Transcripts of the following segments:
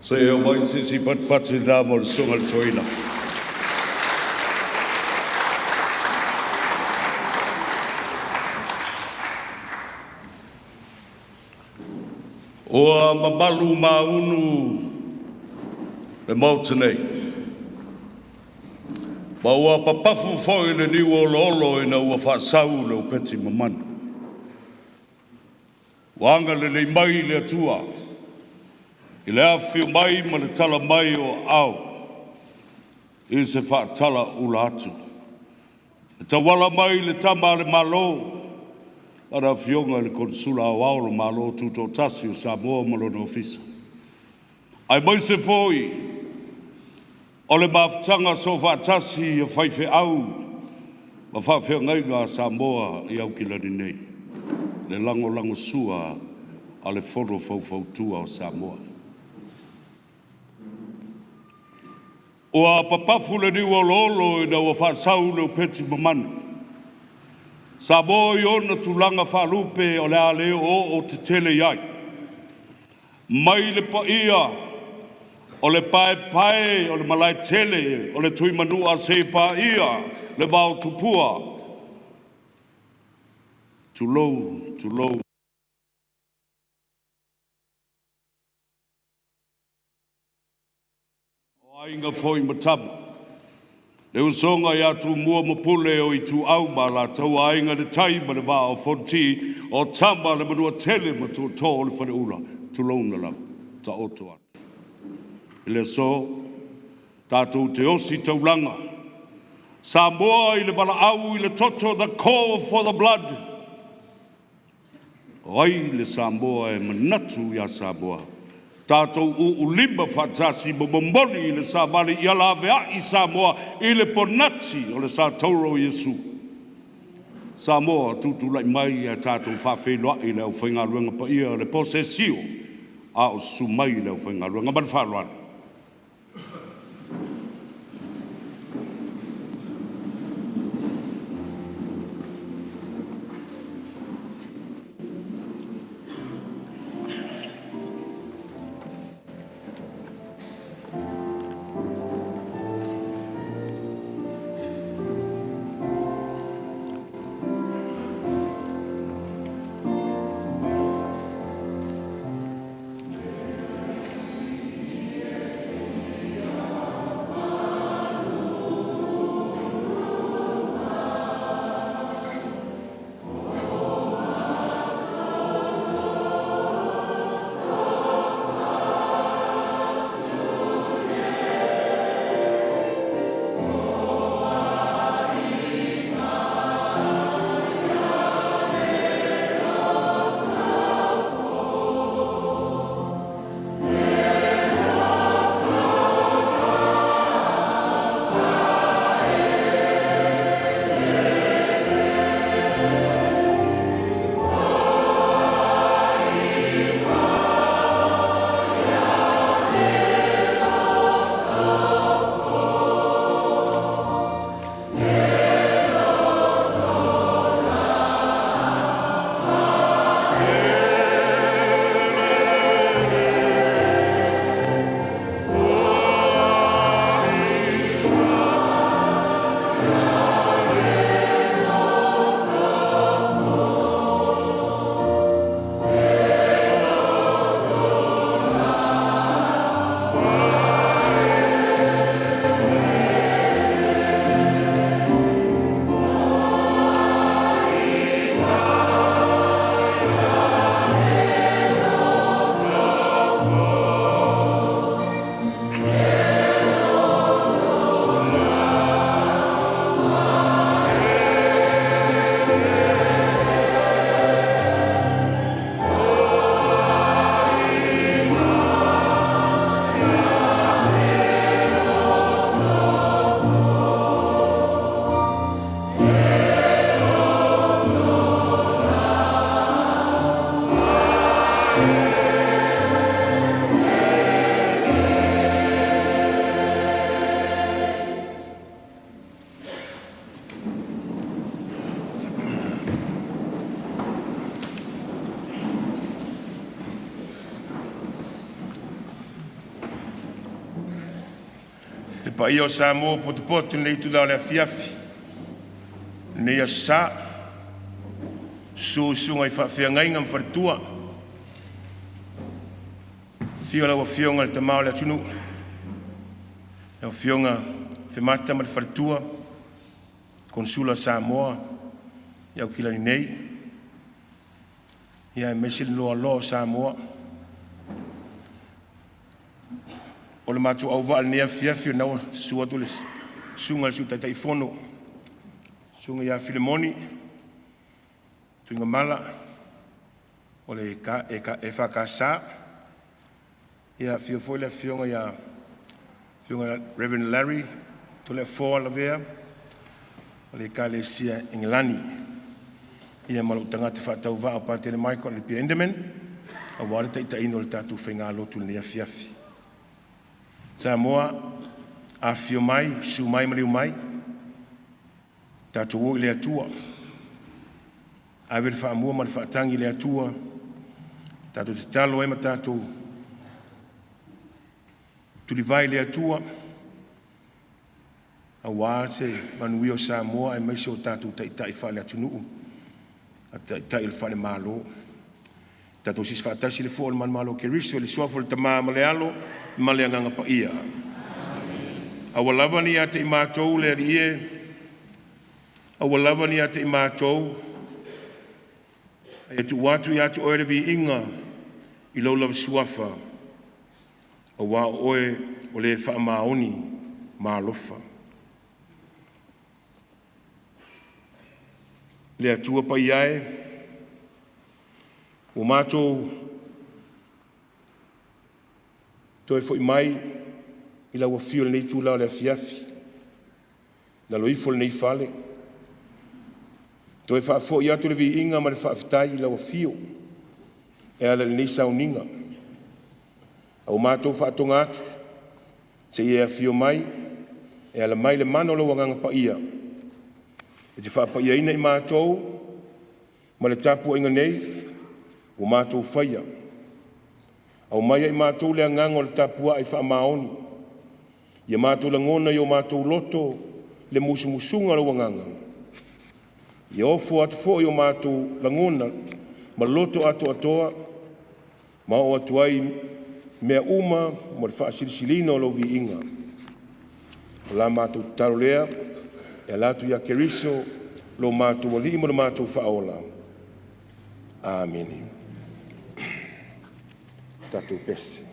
Se i omai se isi patipati lena mo le Susuga i le Toeaina. Ua mamalu maunu le Maota nei, ma ua papafu foi le niu oloolo ina ua faasau le upeti mamana. Ua agalelei mai le Atua i le afifio mai ma le tala mai o aao i se faatalauula atu e tauala mai i le Tama a le Malo, le Afioga i le Konesula Aoao o le Malo Tutoatasi o Samoa ma lona Ofisa, aemaise foi o le mafutaga soofaatasi a faifeau ma faafeagaiga a Samoa i Aukilani nei, le lagolagosua a le Fono Faufautua a Samoa. Ua papafu le niu oloolo ina ua faasau le upeti mamana. Samoa i ona tulaga faalupe o le a le oooo tetele i ai, mai le paia o le paepae o le Malaetele o le Tuimanua seia paia le Vaotupua, tulou, tulou o Aiga foi ma Tama, le usoga ia Tumua ma Pule o Ituau ma Alataua, Aiga i le Tai ma le Vaa o Fonoti, o Tama le Manuatele ma Tootoo o le Faleula, tulouna lava, taoto atu. I le aso, tatou te osi taulaga, Samoa i le valaau i le toto, the call for the blood. O ai le Samoa e manatu ia Samoa? Tatou uulima faatasi ma momoli i le savali ia laveai Samoa i le ponati o le sa tauro o Iesu. Samoa, tutulai mai ia tatou faafeiloai i le aufaigaluega paia o le posesio a o susu mai le aufaigaluega. Ma le faaaloalo. paia o Samoa ua potopoto i lenei itula o le afiafi, lenei aso Sa. Susu susuga i faafeagaiga ma faletua, afio lau Afioga i le Tama o le atunuu, lau Afioga Afemata ma le faletua, Konesula a Samoa i Aukilani nei, aemaise le loaloa o Samoa. O le matou auvaa i lenei afiafi, o lena ua susu atu le susuga i le Sui Taitaifono, susuga ia Filimoni Tuigamala o le EFKS. Ia afio foi le Afioga ia Rev. Larry Toleafoa Lavea o le Ekalesia Engelani, ia ma lou tagata faatauvaa o Patele Michael Alipia Enderman aua le taitaiina o le tatou faigalotu i lenei afiafi. Samoa, afifio mai, susu mai maliu mai, tatou o i le Atua, ave le faamua ma le faatagi i le Atua, tatou tatalo ai ma tatou tulivae i le Atua aua se manuia o Samoa aemaise o tatou taitai faaleatunuu, taitai o le Falemalo. Tatou siasi faatasi i le fua o le manumalo o Keriso i le suafa o le Tama ma le Alo ma le Agaga Paia. Aua lava ne i ia te i matou le Alii e, aua lava ne i ia te i matou, ae tuu atu ia te Oe le viiga i lou lava Suafa, aua o Oe o le faamaoni ma alofa. Le Atua Paia e, ua matou toe foi mai i lau afio i lenei itula o le afiafi, i lalo ifo o lenei fale, toe faafoi atu le viiga ma le faafetai i lau afio e ala i lenei sauniga. A ua matou faatoga atu, se i e afio mai e ala mai i le mana o lou Agaga Paia e te faapaiaina i matou ma le tapuaiga nei ua matou faia. Aumaia i matou le agaga o le tapuai faamaoni, ia matou lagona i o matou loto le musumusuga o lou Agaga, ia ofo atu foi o matou lagona ma loto atoatoa ma oo atu ai mea uma mo le faasilisiliina o lou viiga. O la matou tatalo lea e ala atu ia Keriso lo matou Alii ma lo matou Faaola. Amene. Tatou pese.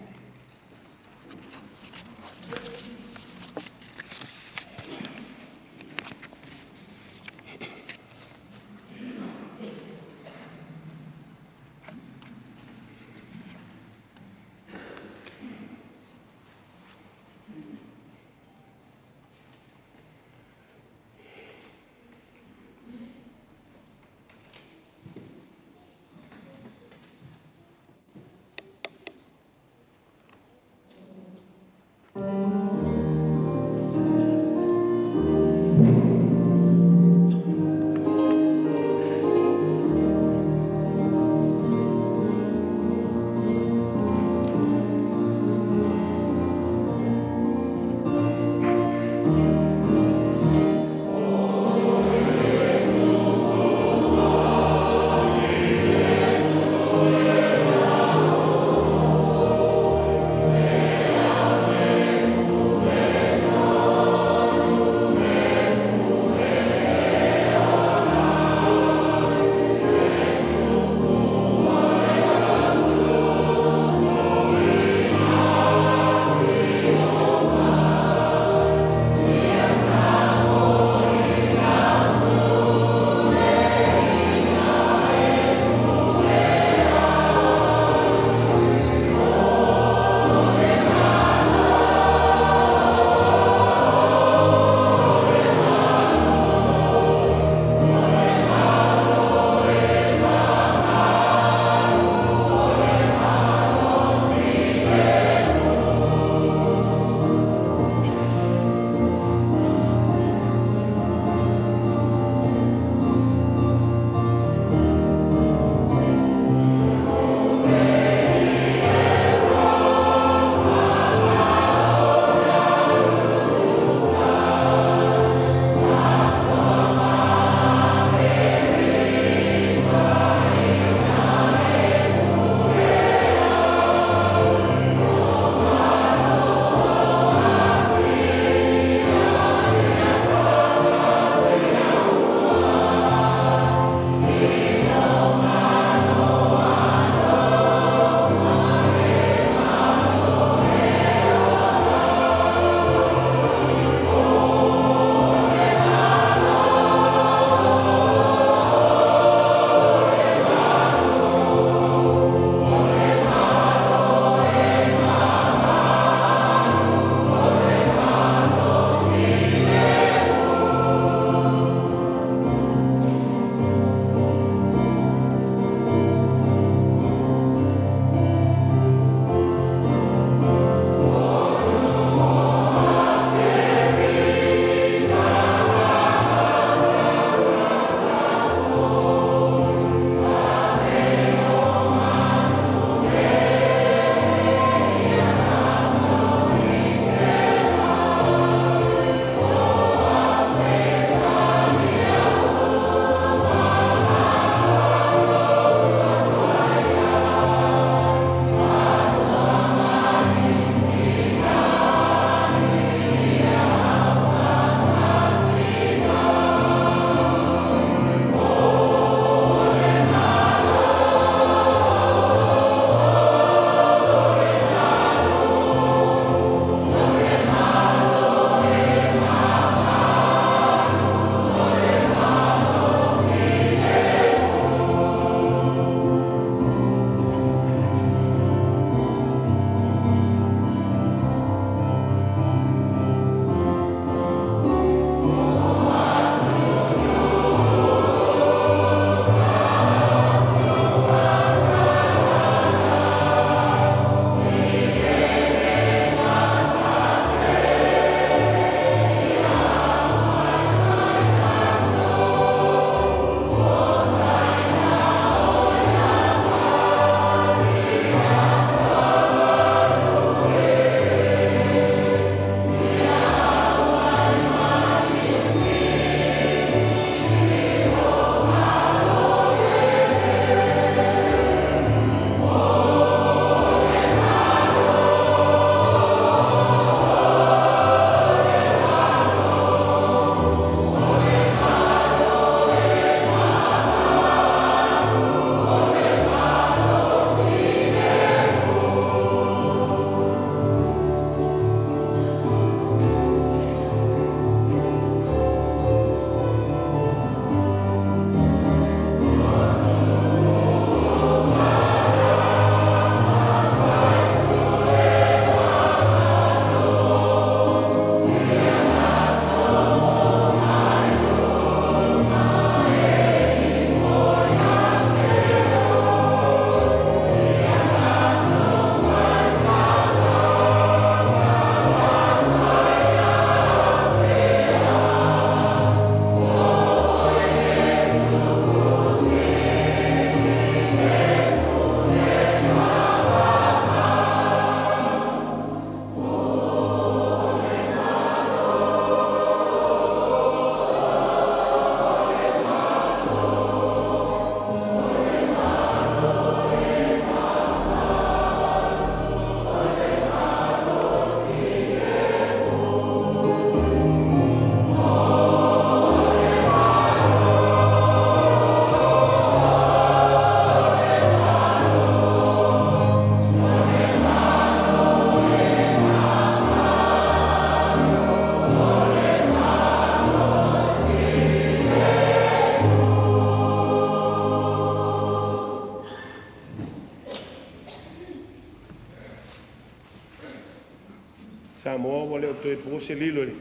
Samoa, ua le o toe po se lilo i le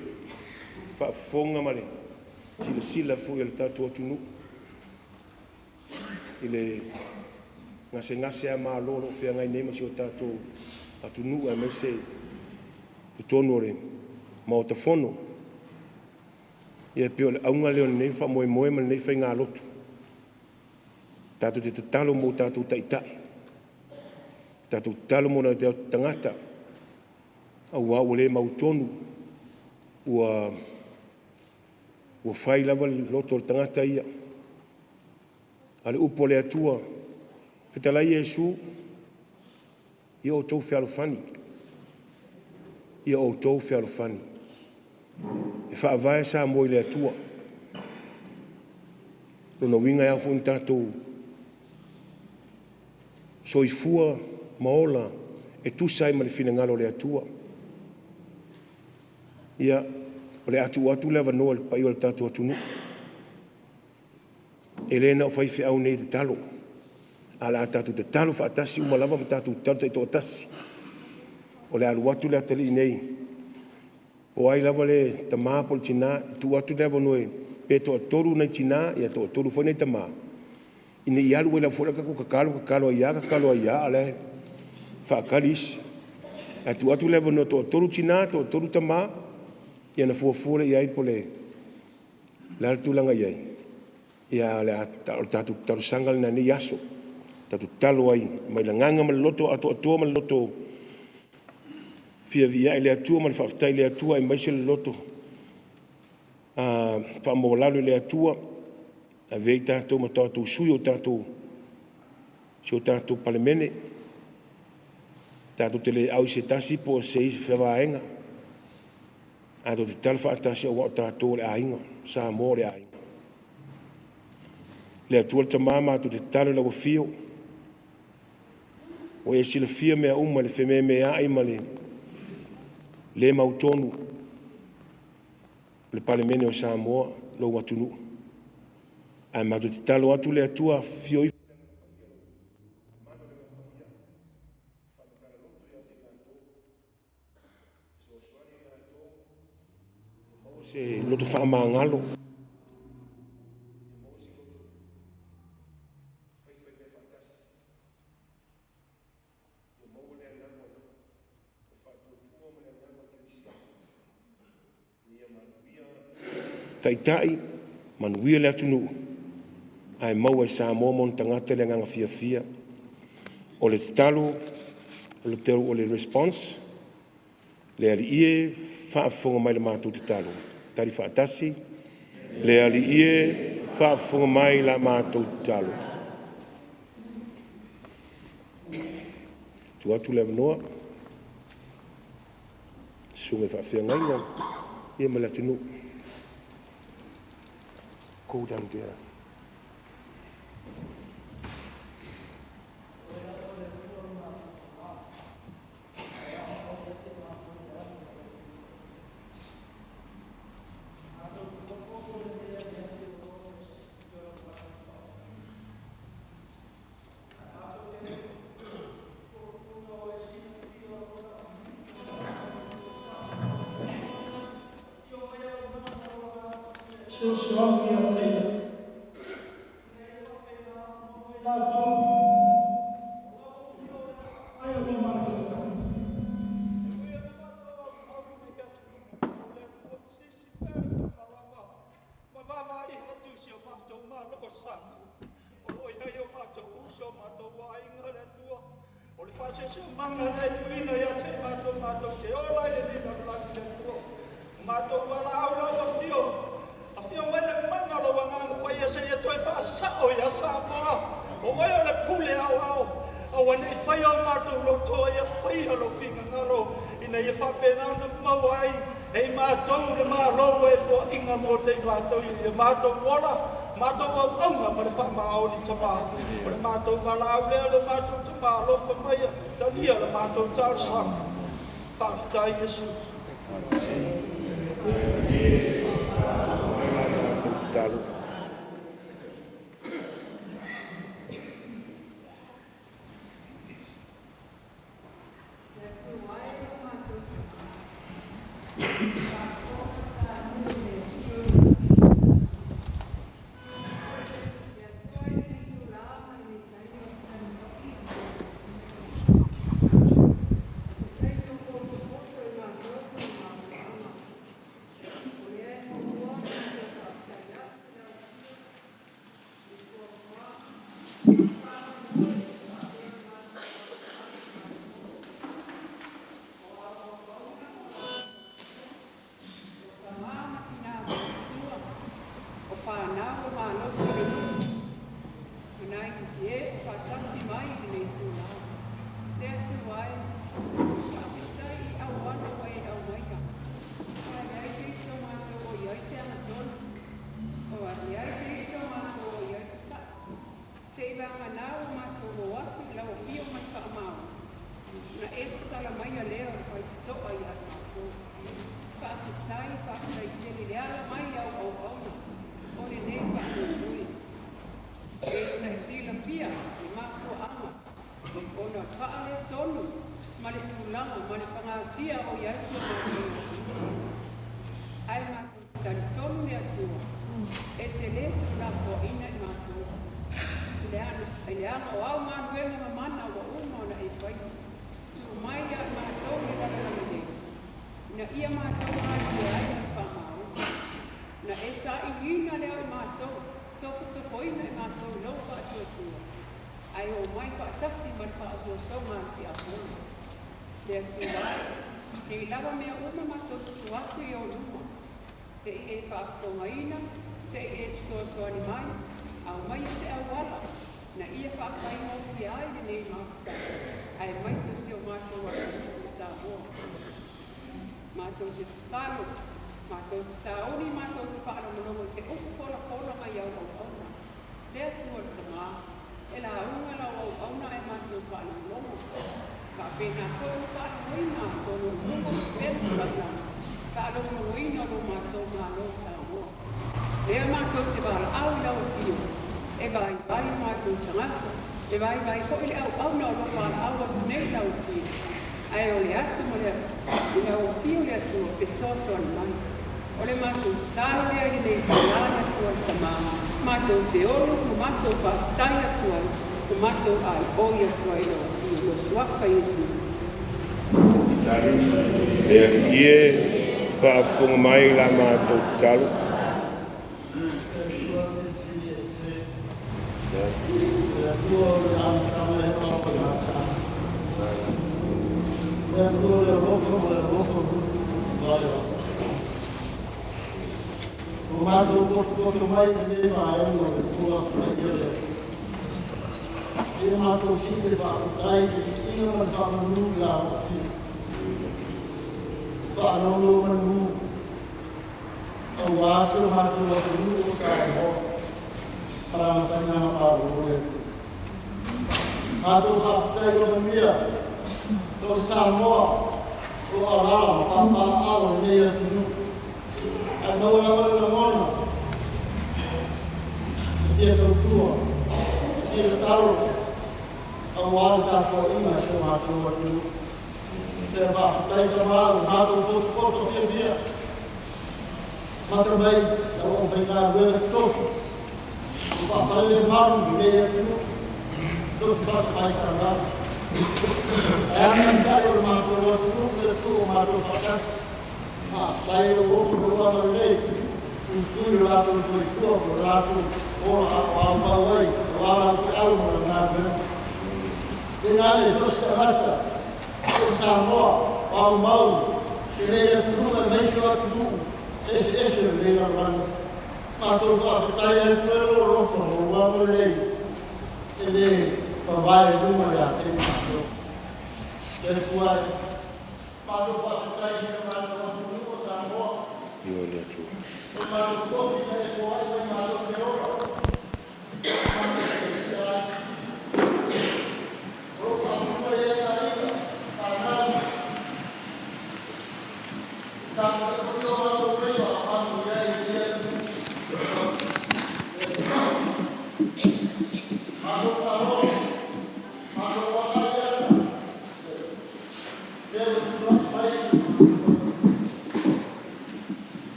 faafofoga ma le silasila foi a le tatou atunuu i le gasegase malo o lo o feagai nei ma si o tatou atunuu, aemaise totonu o le Maota Fono. Ia e pei o le auga lea o lenei faamoemoe ma lenei faigalotu, tatou te tatalo mo tatou taitai, tatou tatalo mo nai o tatou tagata, aua ua le mautonu, ua fai lava le loto o le tagata ia. A o le upu a le Atua, fetalai Iesu, ia outou fealofani, ia outou fealofani. E faavae Samoa i le Atua. O lona uiga e ao foi ona tatou soifua ma ola e tusa ai ma le finagalo o le Atua. Ia, o le a tuu atu le avanoa i le paia o le tatou atunuu. E le na o faifeau nei e tatalo, ae o le a tatou tatalo faatasi uma lava ma tatou tatalo taitoatasi. O le a alu atu le atalii nei, po o ai lava le tama po o le tina, e tuu atu le avanoa pe toatolu nai tina toatolu foi nai tama, ina ne i alu ai lava foi le tatou tatalo, tatalo ai lava tatalo ai lava a o la e faatali isi. Ae tuu atu le avanoa e toatolu tina toatolu tama, ia ona fuafua lea i ai po o le a le tulaga e i ai, ae o le tatou talosaga lena i lenei aso. Tatou tatalo ai mai le agaga ma le loto atoatoa ma le loto fia viia i le Atua ma le faafetai i le Atua, aemaise le loto faamaualalo i le Atua, e avea ai tatou ma tatou sui o si o tatou Palemene. Tatou te le au i se tasi po o se isi vaega, ae tatou te tatalo faatasi aua o tatou o le aiga, o Samoa o le aiga. Le Atua le Tama, matou te tatalo i lau Afio, ua e silafia mea uma i le fememeai ma le le mautonu o le Palemene o Samoa, lou atunuu. Ae matou te tatalo atu le Atua, afifio ifo se loto faamagalo, Taitai, manuia le atunuu, ae maua e Samoa ma ona tagata le agaga fiafia. O le tatalo, o le response, Le Alii e, faafofoga mai i le matou tatalo. Tali faatasi, Le Alii e, faafofoga mai i la matou tatalo. Tuu atu le avanoa i le susuga i le faafeagaiga ia ma le atunuu. Go down there. Le Alii e, faafofoga mai la matou tatalo.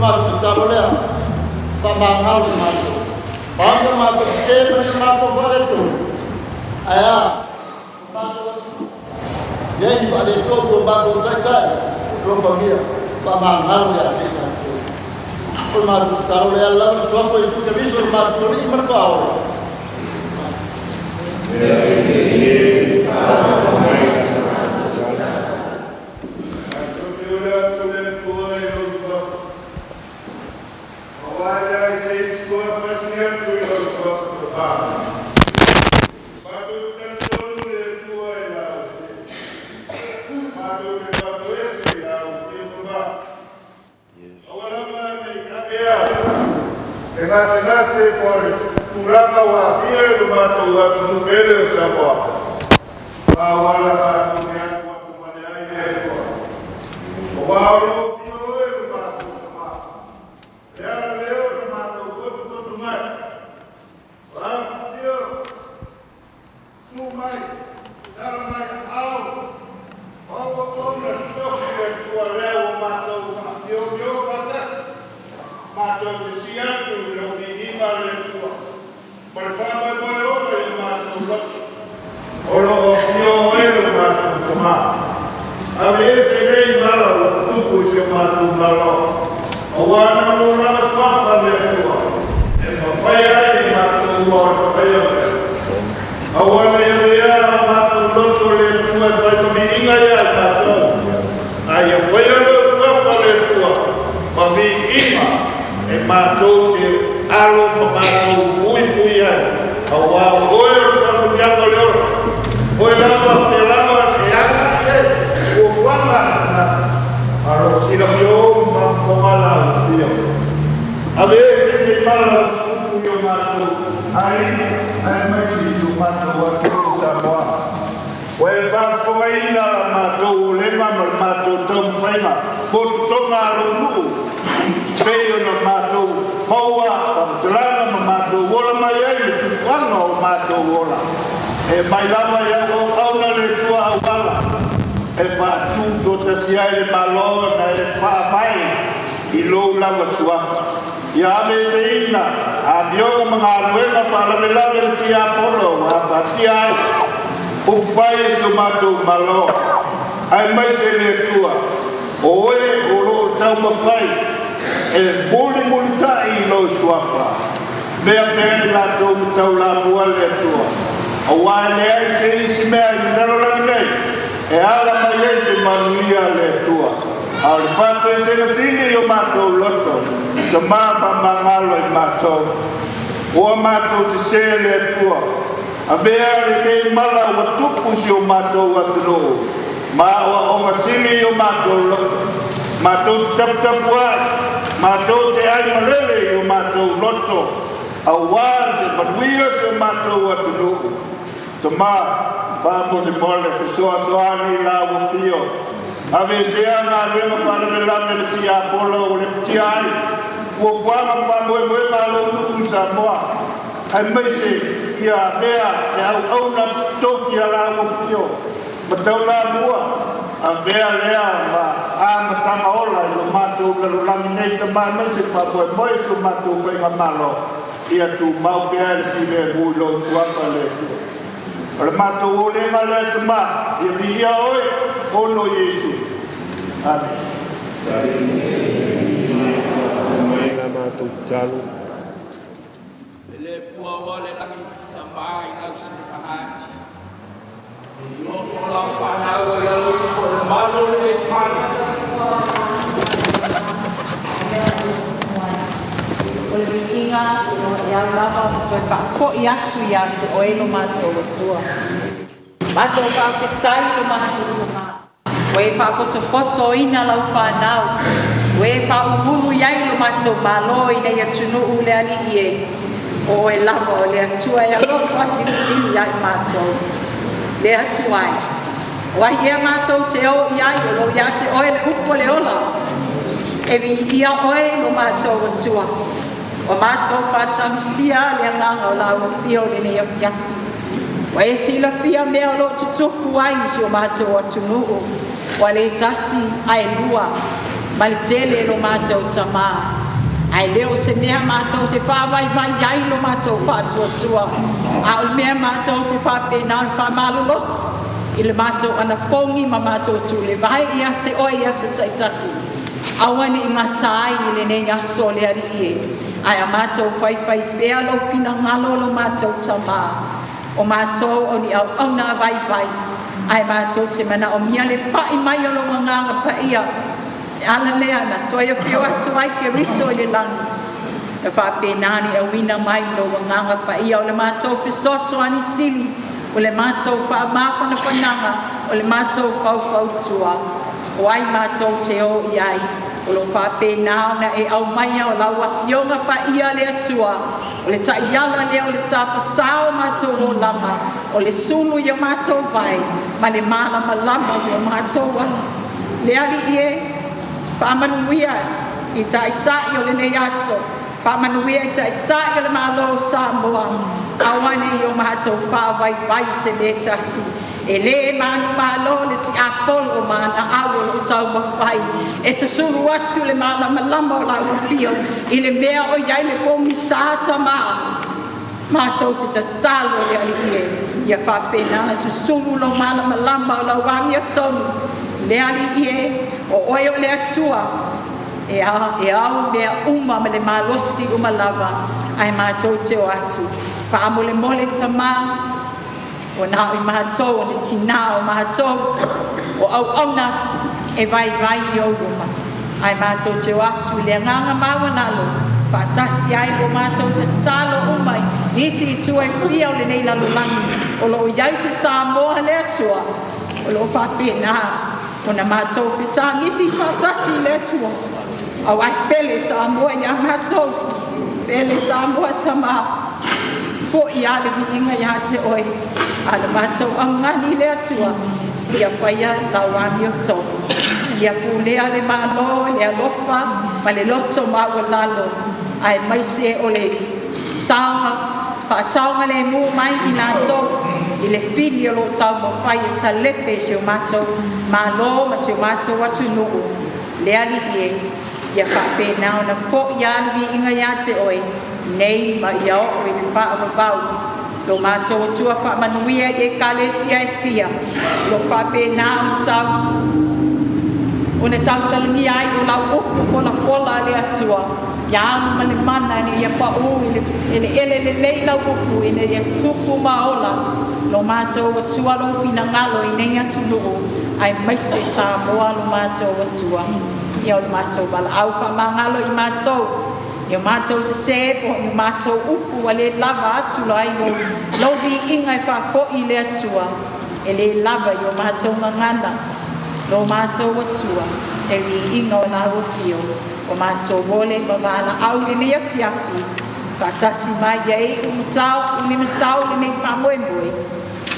Matou tatalo lea, faamagalo i matou. O a ni a matou sese ma ni a matou faaletonu, ae a le matou atunuu, i ai ni faaletonu o matou taitai, alofagia, faamagalo ia te i tatou. O le matou tatalo lea e ala lava i le suafa o Iesu Keriso lo matou Alii ma le Faaola. E gasegase po o le tulaga ua aafia ai lo matou atunuu pele o Samoa, a ua ala matou te atuatuvale ai le Atua, aua o lo o afio Oe lo matou Tama. E ala lea ona matou potopoto mai, afifio, susu mai, alaala mai aao, maua ona tofi le Atua lea ua matou afioofio faatasi, matou te si atu i lau viiga le Atua ma le faamoemoe ola i matou loto. O lo o afio Oe lo matou Tama. Aveese nei mala ua tupu i si o matou Malo, aua na o lou lava suafa le Atua e mafai ai e matou uma ona faia mea. Aua ne i avea o matou loto le Atua e fai ma viiga ia i matou, a ia faia lou suafa le Atua ma viiga e matou te alo ma matou muimui ai, aua o Oe o le faamanuiaga o le ola. Oe lava o te lava e agai i ai fuafuaga a le tagata, a o lo o silafia uma faafofoga lau afio. Aveese nei mala ua tutupu i o matou aiga aemaise i si o matou atunuu Samoa. Ua e faafofogaina la matou olega ma le matou taumafaiga mo totoga a lou nuu, pei ona matou maua faamatalaga ma matou ola mai ai le tupuaga o matou ola. E mai lava i au auauna le Atua auala e faatutoatasi ai le Malo na e faavae i lou lava suafa. Ia aveeseina amioga ma galuega faalavelave le tiapolo ua afatia ai upufai e si o matou Malo, aemaise le Atua o oe o lo o taumafai e mulimulitai i lou suafa mea pea i latou ma taulamua le Atua, aua e leai se isi mea i le lalolagi nei e ala mai ai se manuia le Atua, a o le faatoesega sili o matou loto. Tama, faamagalo i matou ua matou sese le Atua. Avea lenei mala ua tupu si o matou atunuu ma aoaoga sili i o matou loto, matou te taputapuai, matou te ai malele i o matou loto, aua se manuia si o matou atunuu. Tama, faamolemole fesoasoani i lau afio. Aveesea galuega faalavelave le tiapolo ua lepetia ai fuafuaga ma faamoemoega a lou nuu i Samoa, aemaise ia avea le auauna tofi a lau afio ma taulamua. Avea lea ma amataga ola i lo matou lalolagi nei, Tama, aemaise faamoemoe si o matou faigamalo ia tumau pea le filemu i lou suafa le Atua. O le matou olega lea, Tama, ia viia Oe ona o Iesu. Amene. Mai la matou tatalo. E le pua ua le lagi sa mai lau silifanati. Loto lau whanau i alo ifo le malo le fale. O le viiga o e au lava ma toe faafoi atu ia te oe lo matou Atua. Matou faafetai lo matou Tama. Ua e faapotopotoina lau fanau. Ua e faauluulu i ai lo matou Malo ina ia atunuu le alii e. O oe lava o le Atua e alofa silisili ai matou. Le Atua e. O ai ea matou te o i ai o lo o ia te oe le upu o le ola. E viia oe lo matou Atua. Ua matou faatagisia le agaga o lau afio i lenei afiafi. Ua e silafia mea o lo o tutupu ai i si o matou atunuu, ua le tasi ae lua. Ma le tele e lo matou tamā, ae le o se mea matou te faavaivai ai lo matou faatuatua, a o le mea matou te faapena ona faamalolosi i le matou anapogi ma matou tulevae ia te Oe i aso taitasi, aua ne i gata ai i lenei aso le Alii e, ae a matou faifaipea lou finagalo lo matou Tamā, o matou o ni auauna vaivai ae matou te manaomia le pa'i mai o lou Agaga Paia. O le ala lea na toe afio atu ai Keriso i le lagi na faapena ona e auina mai lou Agaga Paia o le matou fesoasoani sili, o le matou faamafanafanaga, o le matou faufautua. O ai matou te o i ai? O lo o faapena ona e aumaia lau Afioga Paia a le Atua, o le taiala lea o le tapasā o matou olaga, o le sulu i o matou vae ma le malamalama i o matou ala. Le Alii e, faamanuia i Taitai o lenei aso, faamanuia i Taitai o le Malo o Samoa, aua ne i o matou faavaivai i se mea e tasi. E le manumalo le tiapolo ma ana au o lo o taumafai e susulu atu le malamalama o lau Afio i le mea o i ai le pogisa. Tama, matou te tatalo le Alii e, ia faapena ona susulu lou malamalama o lau amiotonu. Le Alii e, o Oe o le Atua e au mea uma ma le malosi uma lava, ae matou te o atu faamolemole. Tama, ua na o matou o ni tina, o matou o auauna e vaivai i ou luma, ae matou te o atu i le agaga maualalo faatasi ai ma matou tatalo uma i nisi itu e fia o lenei lalolagi o lo o i ai se Samoa a le Atua o lo o faapena ona matou fetagisi faatasi i le Atua. Aua e pele Samoa ia matou, pele Samoa Tama, foi lava le viiga ia te Oe, a o le matou augani i le Atua ia faia lau amiotonu, ia pulea le Malo i le alofa ma le loto maualalo aemaise o le faasaogalemu mai i latou i le fili o lo o taumafai e talepe si o matou Malo ma si o matou atunuu. Le Alii e, ia faapena ona foi lava le viiga ia te Oe nei ma ia oo i le faavavau. Lo matou Atua faamanuia i Ekalesia e fia o lo o faapena ona tautalagia ai lau upu folafola a le Atua, ia anu ma le mana ina ia pau i le eleele lelei lau upu ina ia tupu ma ola. Lo matou Atua lou finagalo i nei atunuu aemaise Samoa lo matou Atua. Ia o le matou valaau faamagalo i matou i o matou sesē po o ni matou upu ua le lava atu ai lou viiga e faafoi i le Atua. E le lava i o matou gagana lo matou Atua le viiga o lau afio ua matou ole ma valaau i lenei afiafi faatasi mai ia iu ma sao lenei faamoemoe.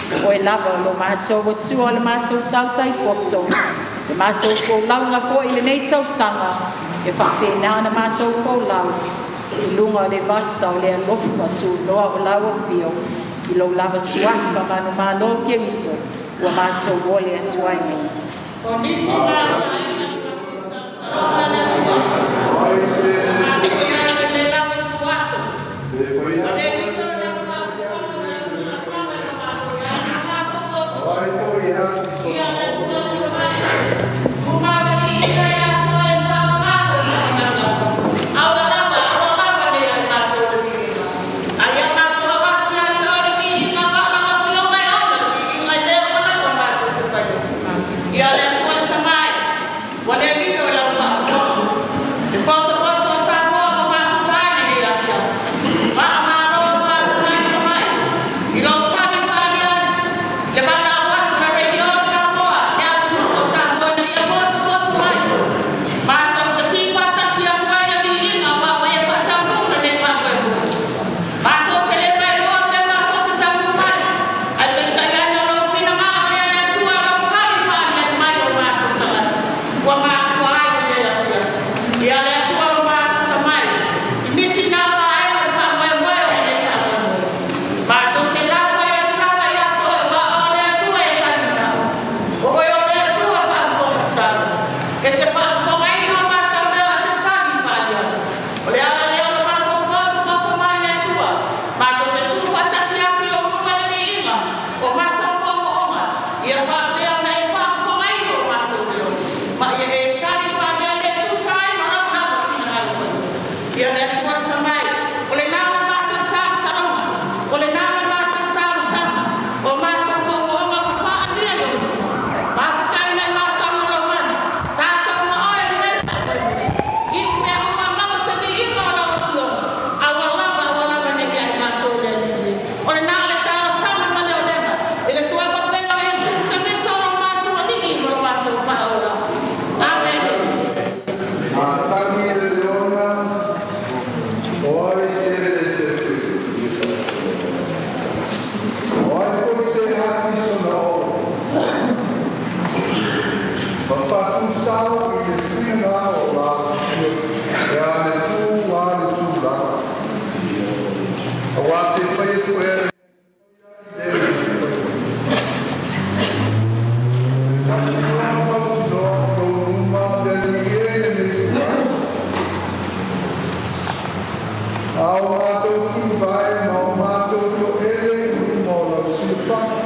O Oe lava o lo matou Atua o le matou tautai poto, le matou folauga foi i lenei tausaga ia faapena ona matou folau i luga o le vasa o le alofa tunoa o lau Afio i lou lava Suafa manumalo o Keriso ua matou ole atu ai nei. O nisi la o aiga na matou tautaloga le Atua, na matou i ai i lenei lava ituaso. Ua le lilo i lau faafofoga ma lau silafaga le faamalo ia te tatou Ia le Atua le Tamai, tuumaualii ia te Oe le faavavau o le agaga. Aua lava, aua lava ne i ia i matou le viiga, a ia matou avatu ia te Oe le viiga aua o lau Afioga e ona le viiga e le oo lava matou te faia. Ia le Atua le Tamai, Faatusao i le finagalo o la e a le tu a le tulaga. Auā te fai atu ea le A o matou tuvae ma o matou to'ele i luma o lau silafaga,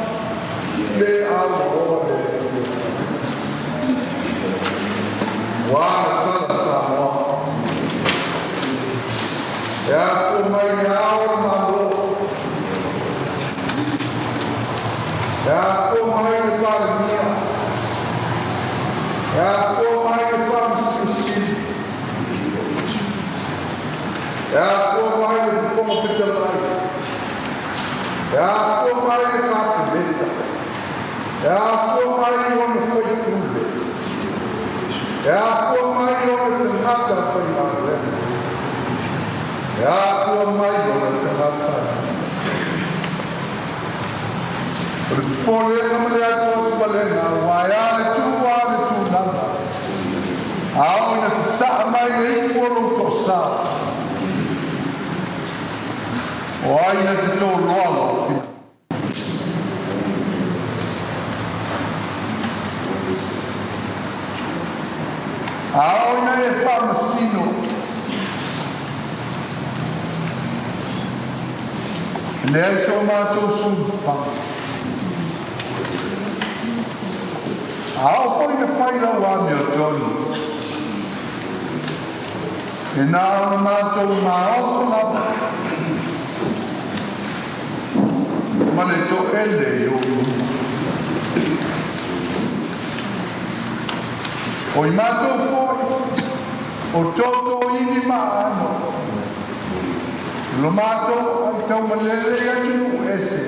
le auaoa le Atua. Ua agasala Samoa, e afua mai i Le Ao o le Malo, e afua mai i le Palemia, e afua mai i le Faamasino Sili, e afua mai i le Fofoga Fetalai, e afua mai i le Kapeneta, e afua mai i ona sui usufono, e afua mai i ona tagata faigaluega, e afua mai i ona tagata. O le popolega ma le atuatualega ua e a le tu a le tulaga, a oo ina sasaa mai le ipu o lou toasa, o ai na te toloa lou finagalo? A oo ina e faamasino, e leai so matou sulufaga. A oo foi ina fai lau amiotonu, e na ona matou maofa lava ma le toele i ou luma. O i matou foi, o toto ivi ma aano, lo matou aitaumalele i atunuu ese,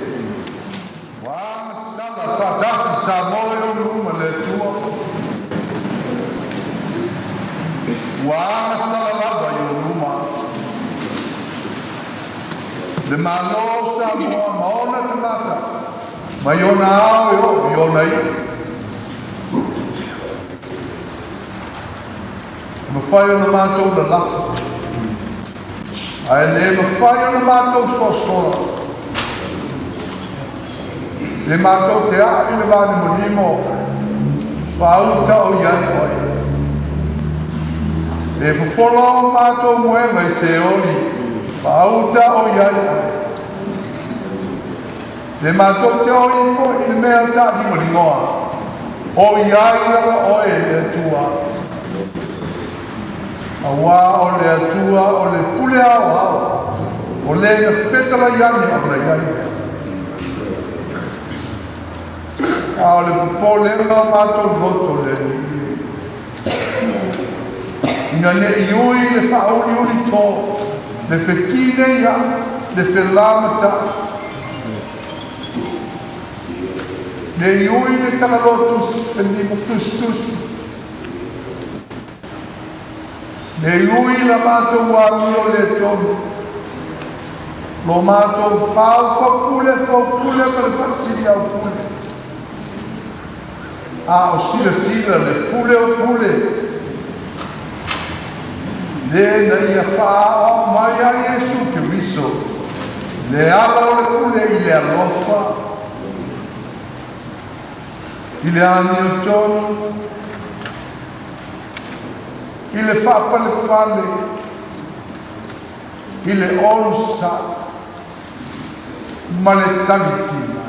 ua agasala faatasi Samoa i ou luma le Atua. Ua agasala lava i ou luma. Le Malo o Samoa ma ona tagata, mai ona ao e oo i ona iu. E mafai ona matou lalafo, ae le mafai ona matou soasoa. Le matou te aa i le vanimonimo, faauta o i ai oe. E fofola o matou moega i Seoli, faauta o i ai oe. Le matou te o ifo i le mea taalimalimoa, o i ai lava oe le Atua. Auā o le Atua o le pule aoao, o le na fetalai ane ona i ai lea. A o le popolega o matou loto le Alii e, ina ne i ui le faauliuli tō, le fetinei ai, le felamata'i, ne i ui le tagaloa tusi le lima tusitusi, ne i ui la matou amio le tonu, lo matou faufaupule faupule ma le faasili au pule. A o silasila le pule o pule, le na ia faaao mai ai Iesu Keriso, le ala o le pule i le alofa, i le amiotonu, i le faapalepale, i le onosai ma le talitina.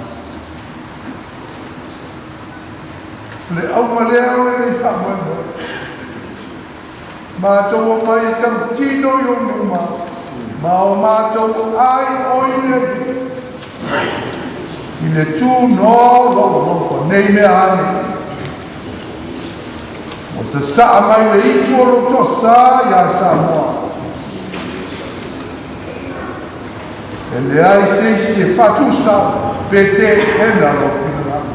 Le auga lea o lenei faamoemoe. Matou o mai e tautino i ou luma, ma o matou ai o i le i le tu no lou alofa, nei mea ane. Ua sasaa mai le ipu o lou toasā iā Samoa. E leai se isi e faatusa pe teena lou finagalo.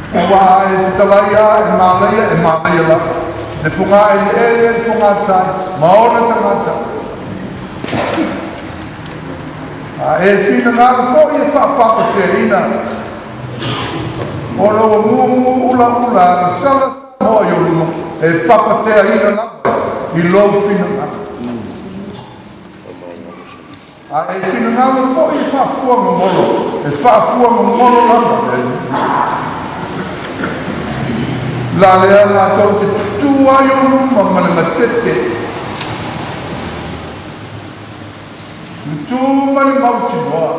Auā a e fetalai lava e manaia, e manaia lava. Le fogaeleele, le fogatai, ma ona tagata. A e finagalo foi e faapapateaina, ona ua mumu ulaula agasala Samoa i ou luma e papateaina lava i lou finagalo. A e finagalo foi e faafuagogolo, e faafuagogolo lava le Alii. La lea matou te tutū ai i ou luma ma le gatete, tutū ma le mautinoa,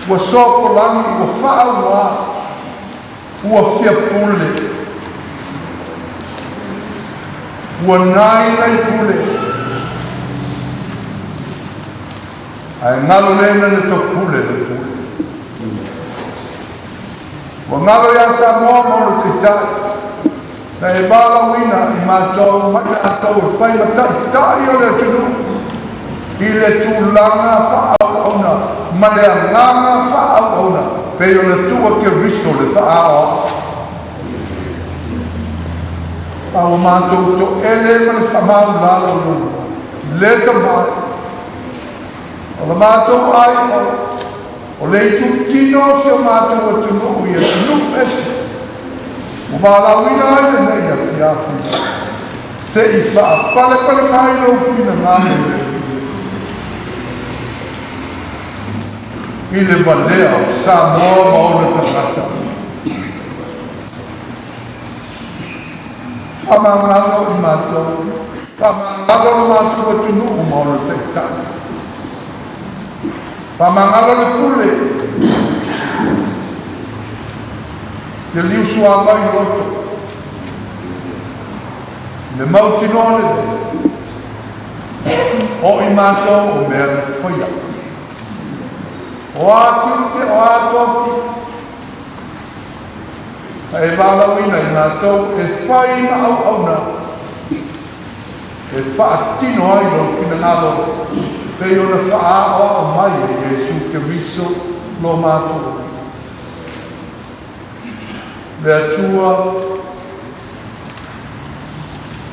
ua sopolagi, ua faauaā, ua fiapule, ua nainai pule, ae galo le na le topule le pule. Ua galo ia Samoa ma ona taitai, na e valaauina i matou ma i latou e fai ma taitai o le atunuu i le tulaga faaauauna ma le agaga faaauauna pei ona tuu e Keriso le faaao. A ua matou toele ma le faamaulalo le tamai o le matou ai o le itutino o si o matou atunuu i atunuu ese ua valaauina ai lenei afiafi se'i faapalepale mai lou finagalo i le valea o Samoa ma ona tagata. Faamagalo i matou, faamagalo le matou atunuu ma ona taitai, faamagalo le pule, ia liusuagai loto le mautinoa lenei o i matou o mea na faia o a tiute o a tofi na e valaauina i matou e fai ma auauna e faatino ai lou finagalo pei ona faaaoao mai e Iesu Keriso lo matou le Atua.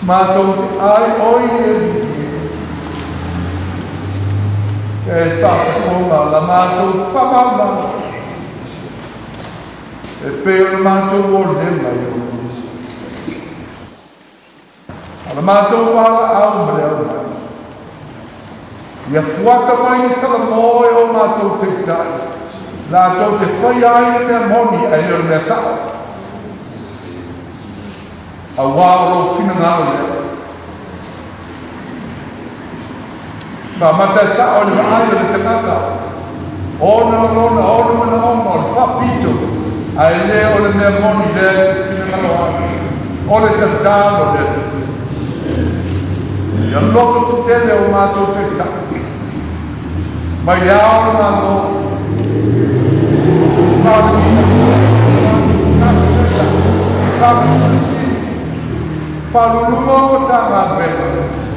Matou te ai oi le Alii e faafofoga la matou faamaumau e pei ona matou olega i ou a la matou valaau ma le aumai. Ia fuata mai i Salamo e o matou taitai, latou te faia ai le mea moni ae le o le mea sa'o, auā o lou finagalo lea. Faamata e sa'o i le vaai o le tagata ona o lona ono manaoga o le faapito, ae le o le mea moni lea e te finagalo ai. O le tatalo le Alii, ia loto tetele o matou taitai mai le ao o le Malo, Palemia, Kapeneta, Faamasino, Faauluuluga o Matagaluega,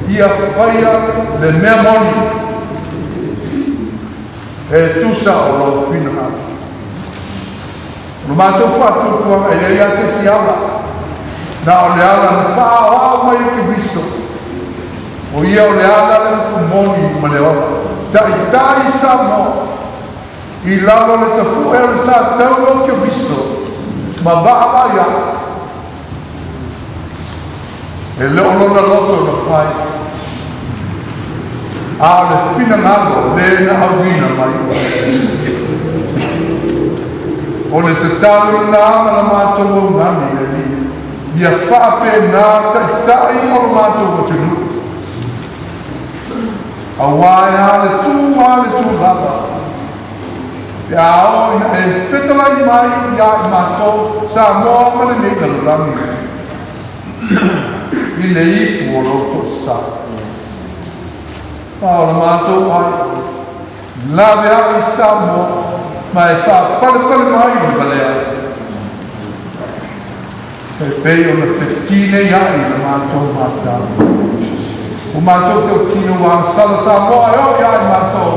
ia faia le mea moni e tusa o lou finagalo. O le matou faatuatuaga e leai lava se isi ala, na o le ala na faaoao mai e Keriso, o ia o le ala, le upu moni ma le ola. Taitai Samoa i lalo le tapu'e o le sa taula o Keriso ma vaavaai ai e le o lona loto na fai, a o le finagalo le na auina mai. O le tatalo lena ma la matou augani le Alii, ia faapena taitai o le matou atunuu, auā e a le tū a le tū lava pe a oo ina e fetalai mai iā i matou Samoa ma lenei lalolagi i le ipu o lou to'asā. A o le matou ai lave ai Samoa ma e faapalepale mai le valea e pei ona fetinei ai le matou matau o matou teutino ua agasala Samoa e oo iā i matou,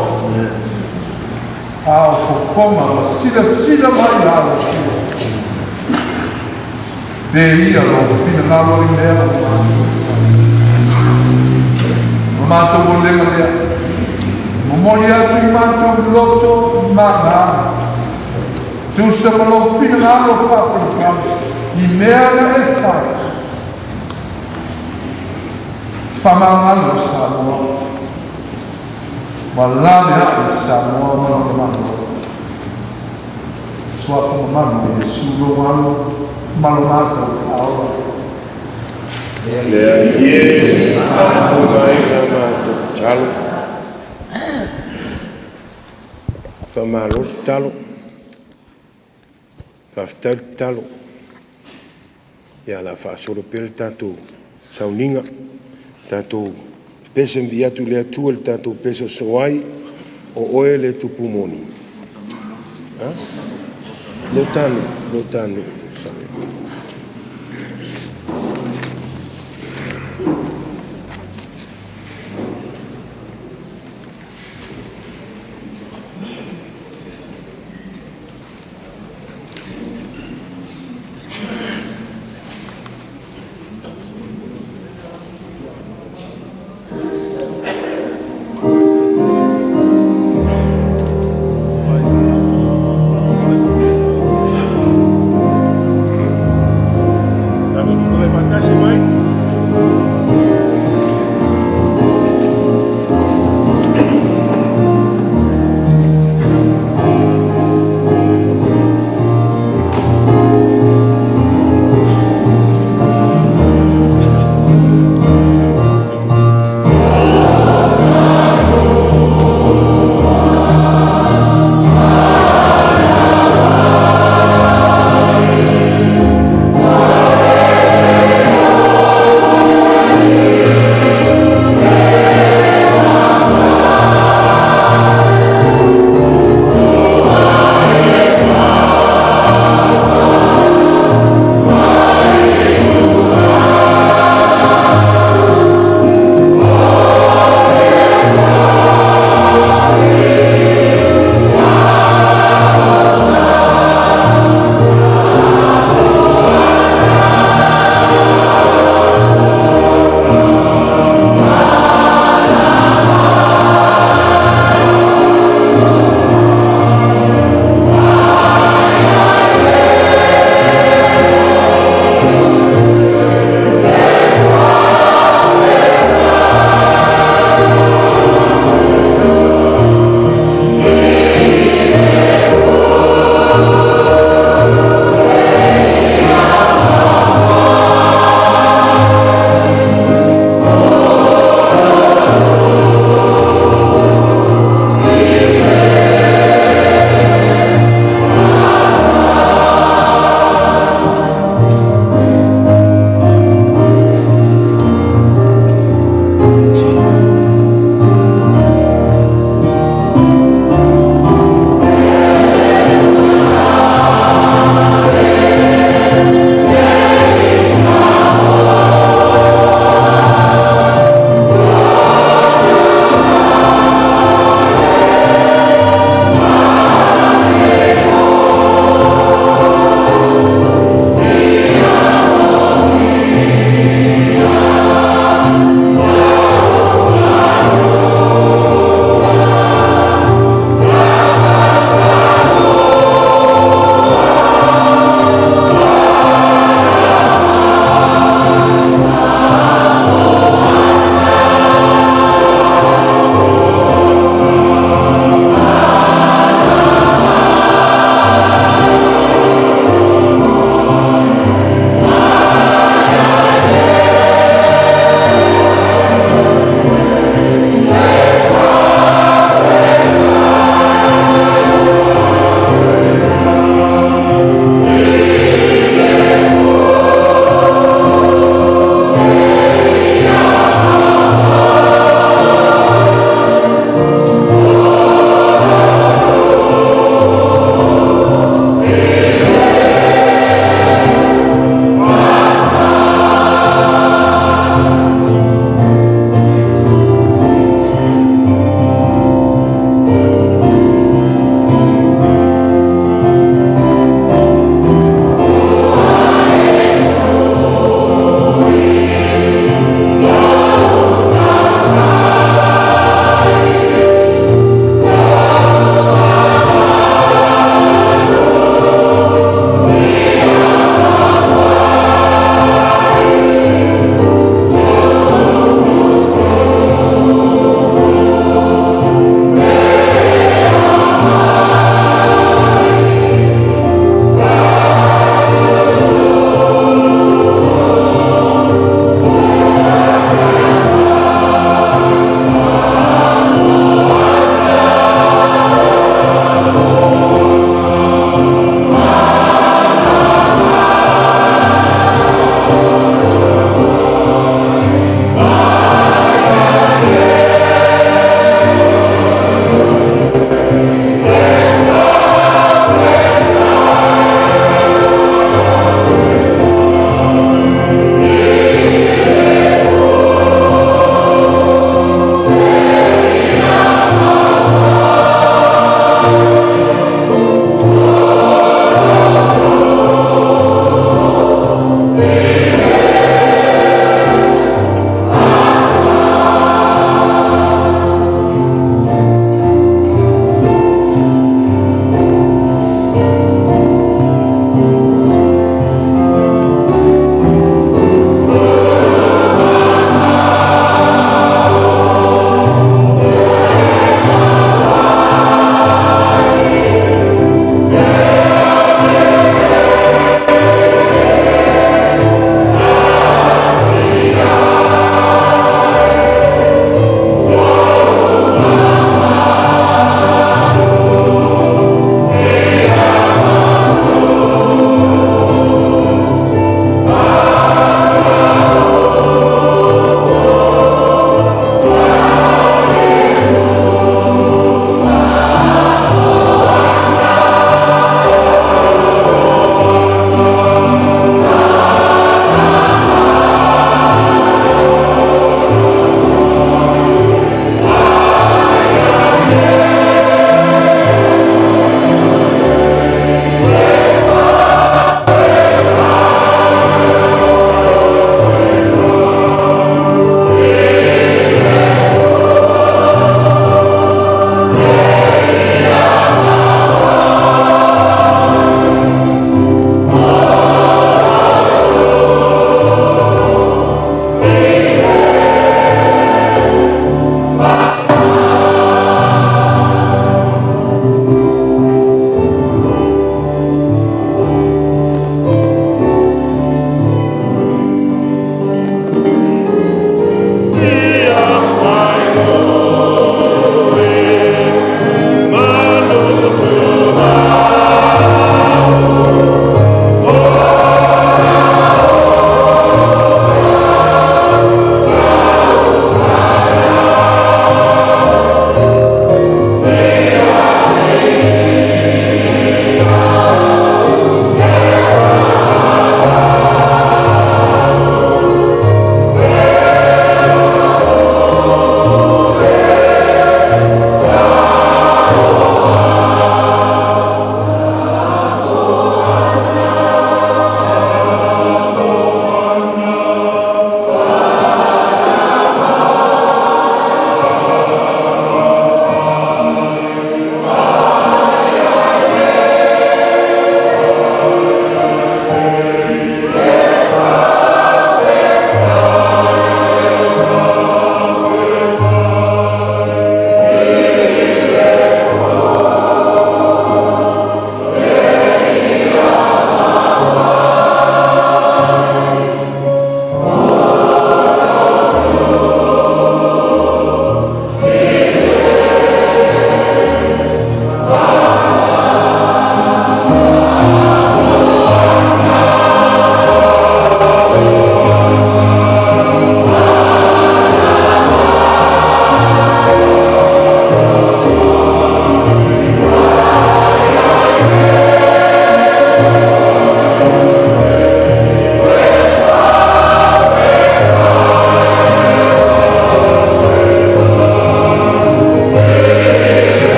a o fofoga ma silasila mai alo pe ia lou finagalo i mea o matou. O matou olega lea momoli atu i matou loto magaga. Tusa ma lou finagalo faapalepale i mea na e fai. Faamagalo Samoa. Ua laveai Samoa ma lona Malo. Suafa mamalu o Iesu lou Alo ma lo matou Faaola. Le Alii e faafofoga ai la matou tatalo. Faamalo tatalo, faafetai le tatalo. Ia, o le a faasolo pea le tatou sauniga, tatou pese ma vivii atu i le Atua i le tatou pese o sosoo ai, o oe le Tupu moni. Ha? Lo tanu, lo tanu. Tatou tulai faatasi mai.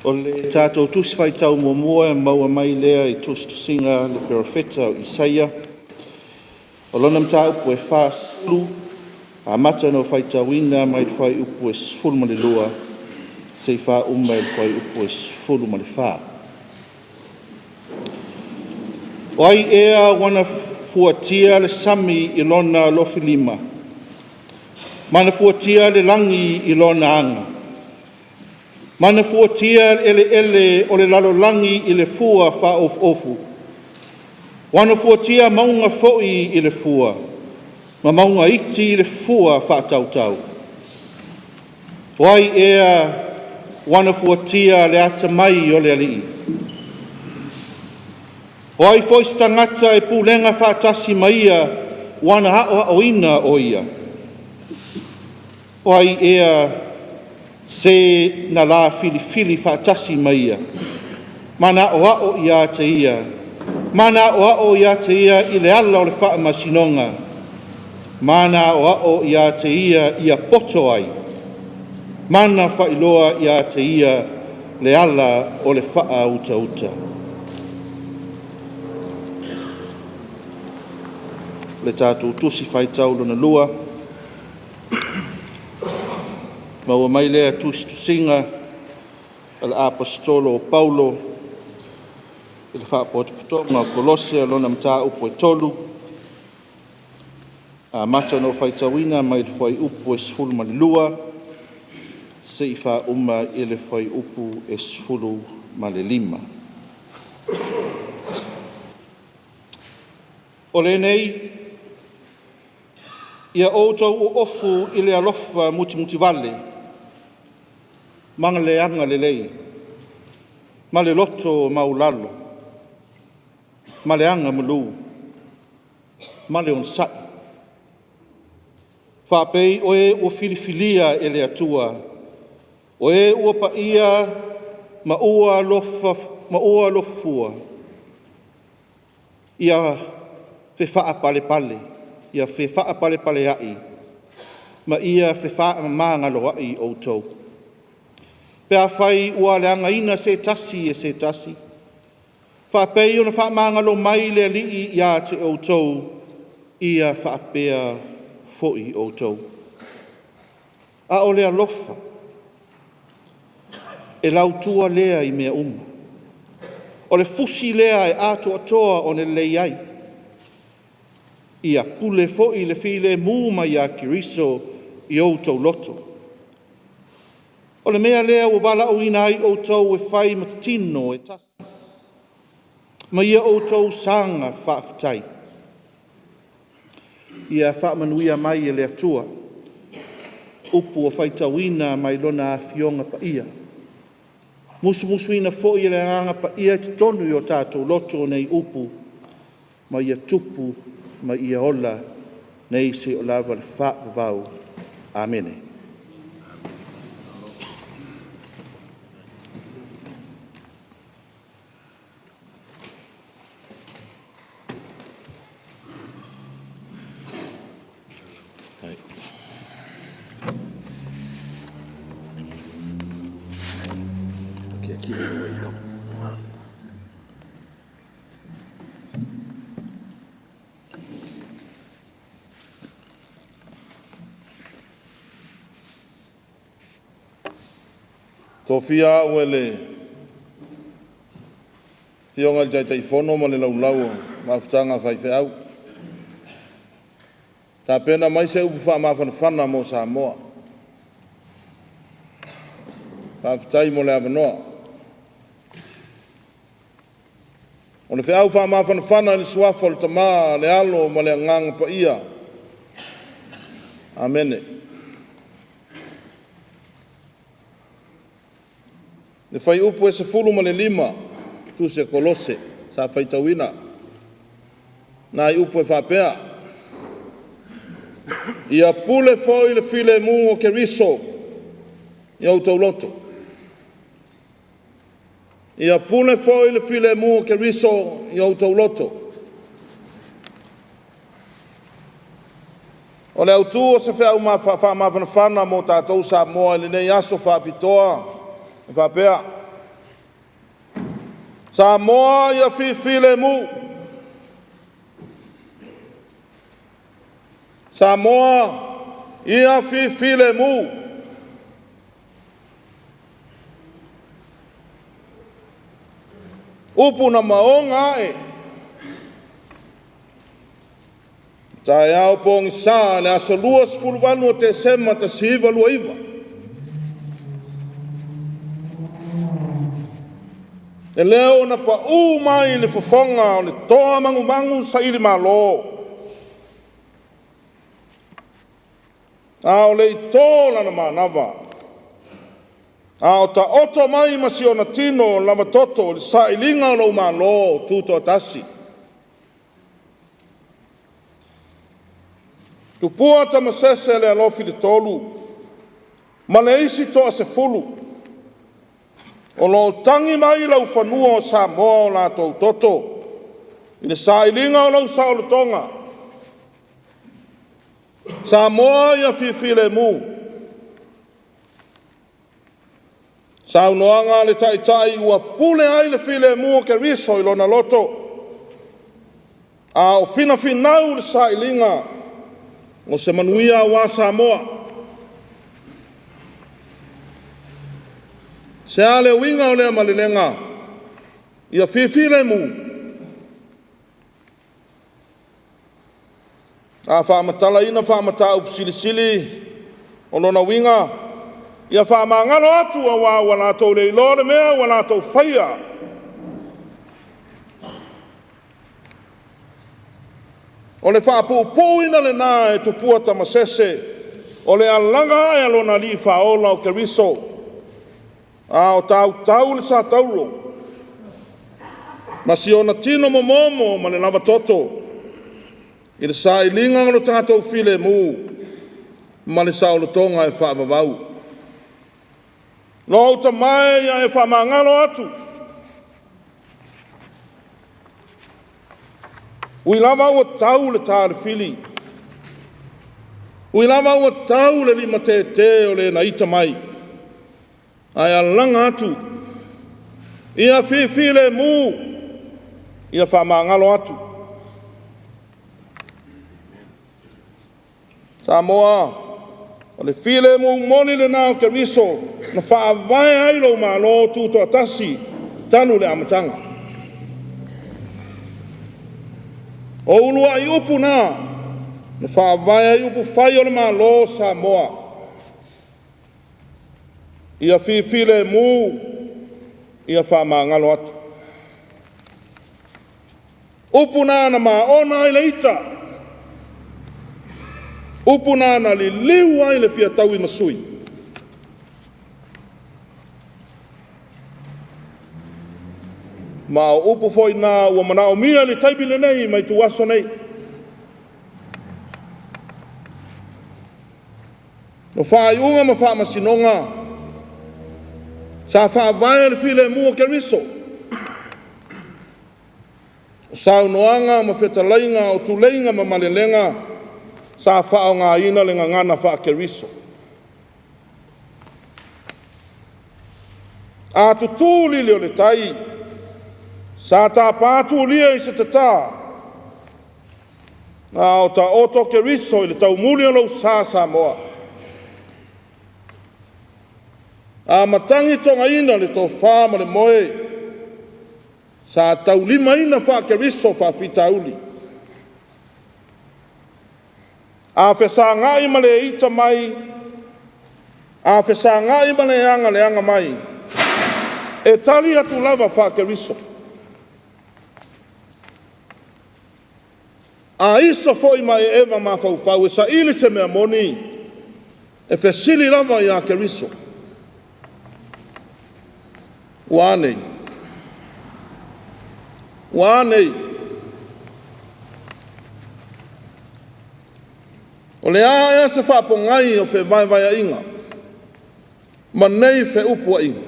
O le tatou tusi faitau muamua e maua mai lea i tusitusiga le perofeta o Isaia. O lona mataupu e 40, amata ona faitauina mai le fuaiupu e 12 seia faauma i le fuaiupu e 14. O ai ea ua na fuatia le sami i lona lofilima, ma na fuatia le lagi i lona aga, ma na fuatia le eleele o le lalolagi i le fua faaofuofu, ua na fuatia mauga foi i le fua, ma mauga iti i le fua faatautau. O ai ea ua na fuatia le atamai o le Alii? O ai foi se tagata e pulega faatasi ma ia ua na aoaoina o ia? O ai ea se na la filifili faatasi ma ia, ma na aoao ia te ia, ma na aoao ia te ia i le ala o le faamasinoga, ma na aoao ia te ia ia poto ai, ma na faailoa ia te ia le ala o le faautauta. Le tatou tusi faitau lona lua, maua mai lea tusitusiga a le Aposetolo o Paulo i le Faapotopotoga o Kolose, lona mataupu e 3, amata ona ou faitauina mai le fuaiupu e 12 seia faauma i le fuaiupu e 15. O lenei, ia outou oofu i le alofa mutimutivale, ma le agalelei, ma le loto maualalo, ma le agamalu, ma le onosai. Faapei o e ua filifilia e le Atua, o e ua paia ma ua alofafua, ia fefaapalepale, ia fefaapalepaleai, ma ia fefaamagaloai outou. Pe afai ua leagaina se tasi e se tasi, faapei ona faamagalo mai le Alii ia te outou, ia faapea foi outou. A o le alofa, e lautua lea i mea uma. O le fusi lea e atoatoa ona lelei ai. Ia pule foi le filemu mai ia Keriso i outou loto. O le mea lea ua valaauina ai outou e fai ma tino e tasi, ma ia outou saga faafetai. Ia faamanuia mai e le Atua upu ua faitauina mai lona afioga paia. Musumusuina foi e le Agaga Paia i totonu i o tatou loto nei upu, ma ia tupu ma ia ola nei seia lava le faavavau. Amene. Tofia au e le Afioga i le Taitaifono ma le Laulau o Mafutaga a Faifeau. Tapena mai se upu faamafanafana mo Samoa. Faafetai mo le avanoa. O le feau faamafanafana i le suafa o le Tama, le Alo ma le Agaga Paia. Amene. Le fuaiupu e 15, Tusi a Kolose, sa faitauina. Nai upu e faapea, ia pule foi le filemu o Keriso i outou loto. Ia pule foi le filemu o Keriso i outou loto. O le autu o se feau faamafanafana mo tatou Samoa i lenei aso faapitoa e faapea, Samoa ia fifilemu. Samoa ia fifilemu. Upu na maoga ae. Taeao pogisa le aso 28 o Tesema 1929. E leo na paū mai le fofoga o le toa magumagu saili malo. A o le i tō lana manava, a o taoto mai ma si ona tino lava toto i le sailiga o lou Malo Tutoatasi. Tupua Tamasese le alofi le tolu ma le isi toa 10 o lo o tagi mai i laufanua o Samoa o latou toto i le sailiga o lau saolotoga. Samoa ia fifilemu. Saunoaga a le Taitai ua pule ai le filemu o Keriso i lona loto, a o finafinau le sailiga o se manuia aua Samoa. Se a le uiga o lea malelega? Ia fifilemu. A faamatalaina faamataupu silisili o lona uiga, ia faamagalo atu aua ua latou le iloa le mea ua latou faia. O le faapuupuuina lena e Tupua Tamasese o le alaga ae a lona alii faaola o Keriso, a o tautau le satauro ma si ona tino momomo ma le lavatoto i le sailiga o lo tatou filemu ma le saolotoga e faavavau. Lou tamae ia e faamagalo atu, ui lava ua tau le ta o le fili, ui lava ua tau le limatete o le na ita mai, ae alaga atu, ia fifilemu, ia faamagalo atu. Samoa, o le filemu moni lena o Keriso na faavae ai lou Malo Tutoatasi talu le amataga. O uluai upu na na faavae ai upu fai o le Malo o Samoa. Ia fifilemu, ia faamagalo atu. Upu na na maona ai le ita, upu na na liliu ai le fiataui masui. Ma o upu foi na ua manaomia le taimi lenei mai tuaso nei. O faaiuga ma faamasinoga sa faavae le filemu o Keriso. O saunoaga ma fetalaiga o tuleiga ma malelega sa faaaogaina le gagana faa-Keriso. A tutū lili o le tai, sa tapa tulia i se tata, a o taoto Keriso i le taumuli o lou sa Samoa. A matagi togaina le tofa ma le moe, sa taulimaina faa-Keriso faafitauli. A fesagai ma le ita mai, a fesagai ma le agaleaga mai, e tali atu lava faa-Keriso. A iso foi ma e eva mafaufau e saili se mea moni, e fesili lava ia Keriso. Ua a nei? Ua a nei? O le a ea se faapogai o fevaevaeaiga ma nei feupuaiga?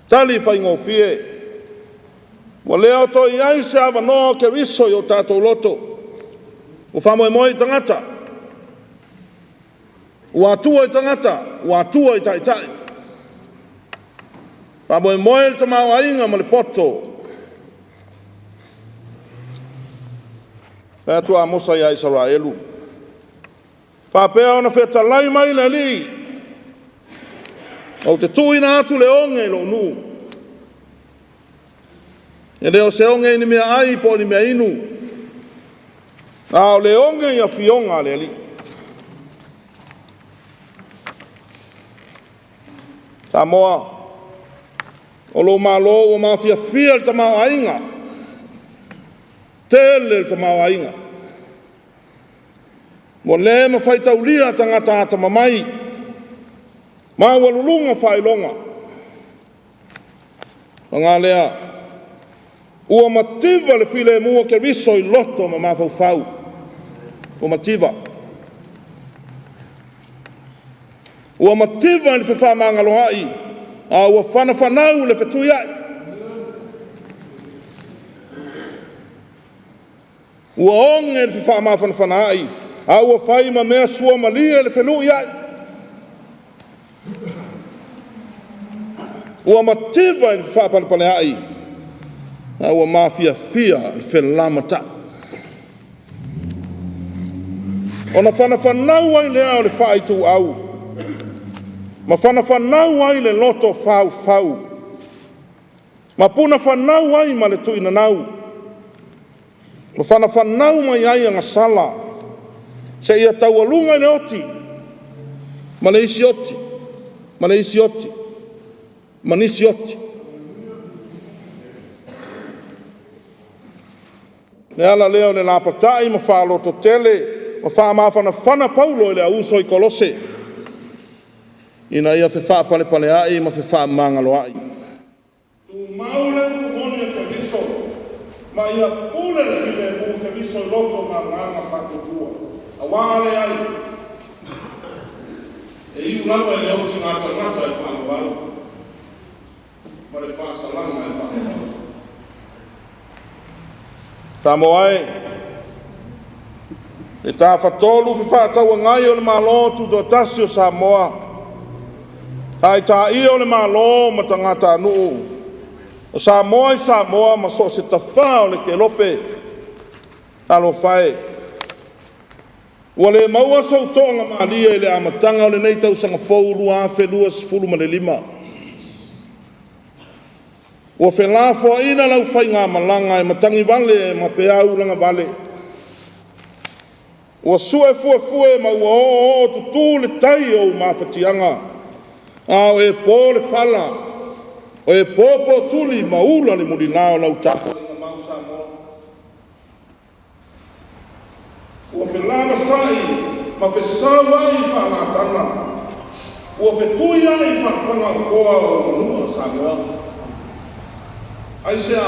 Tali faigofie, ua le o toe i ai se avanoa o Keriso i o tatou loto. Ua faamoemoe i tagata, ua atua i tagata, ua atua i taitai. Faamoemoe le tamaoaiga ma le poto. Fai atu Amosa ia Isaraelu, faapea ona fetalai mai le Alii, ou te tuuina atu le oge i lou nuu. E le o se oge i ni meaai po o ni mea inu, a o le oge i afioga a le Alii. Samoa, o lou Malo ua mafiafia le tamaoaiga, tele le tamaoaiga. Ua le mafai taulia tagata atamamai, maualuluga faailoga. Paga lea, ua mativa le filemu o Keriso i loto ma mafaufau, ua mativa. Ua mativa le fefaamagaloai, a ua fanafanau le fetuiai. Ua oge le fefaamafanafanaai, a ua fai ma mea suamalie le feluiai. Ua mativa i le faapalepaleai, a ua mafiafia le felamatai. Ona fanafanau ai lea o le faaituau, ma fanafanau ai le loto faufau, ma punafanau ai ma le tuinanau, ma fanafanau mai ai agasala, seia taualuga i le oti, ma le isi oti, ma le isi oti, ma nisi oti. Le ala lea o le lapatai ma faalototele ma faamafanafana Paulo i le auuso i Kolose, ina ia fefaapalepaleai ma fefaamagaloai. Tumau le upu moni a Keriso, ma ia pule le filemu o Keriso i loto ma agaga faatuatua. Auā le ai, e iu lava i le otiga tagata e faavavau, ma le faasalaga e faavavau. Samoa e, le tafatolu fefaatauagai o le Malo Tutoatasi o Samoa, taitai o le Malo ma tagatanuu, o Samoa i Samoa ma so o se tafā o le kelope, talofa e, ua le maua sou toagamalie i le amataga o lenei tausaga fou 2025. Ua felafoaiga lau faigamalaga e matagivale ma peau lagavale. Ua suefuefue ma ua ooootutu le tai o ou mafatiaga, a o e po le fala, o e popo tuli ma ula le mulila o lau tapuaiga mau Samoa. Ua felavasai ma fesauai faamatana, ua fetuiai faafagaopoa o manua Samoa. Aisea?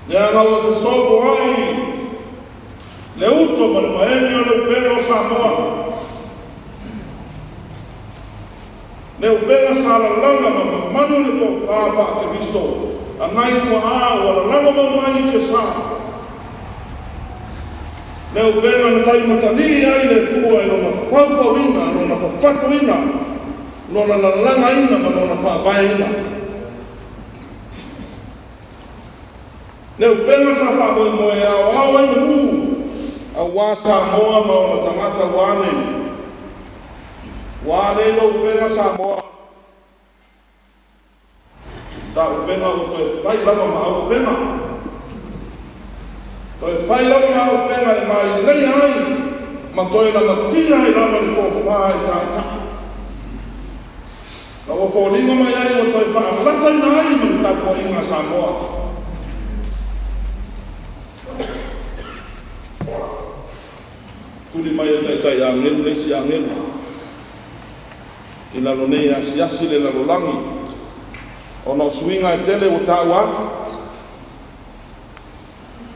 Leaga ua fesopoai le uto ma le vaega o le upega o Samoa, le upega sa lalaga ma mamanu le tofa faa-Keriso a nai tuaa ua lalago mau mai i tiasa, le upega na taimatalii ai le Atua i lona faufauina, lona fafatuina, lona lalagaina ma lona faavaeina. Le upega sa faamoemoe e aoao ai manu auā Samoa ma ona tagata ua ane. Ua ane lau upega Samoa, ta upega ua toe fai lava ma au upega. Toe fai lava ma au upega e mailei ai ma toe lamatia ai lava le tofā e taitai. Ma ua foliga mai ai ua toe faalataina ai ma le tapuaiga a Samoa. Tuli mai e taitai agelu le isi agelu i lalo nei asiasi le lalolagi, ona o suiga e tele ua taua atu.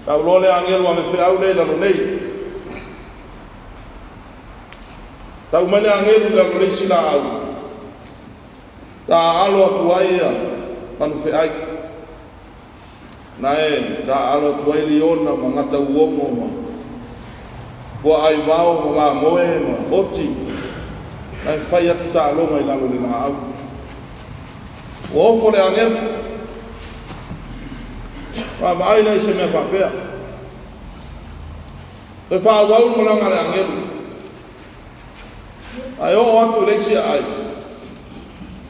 Tauloa le agelu a le feau le i lalo nei. Tau mai le agelu i lalo nei silaau, ta alo atu ai ia manufeai. Nae ta alo atu ai liona ma gata uogo ma pua aivao ma mamoe ma oti. La e fai atu taaloga i lalo o le laau. Ua ofo le agelu. Vaavaai la i se mea faapea. Toe faaauau le malaga a le agelu. Ae oo atu i le isi aai,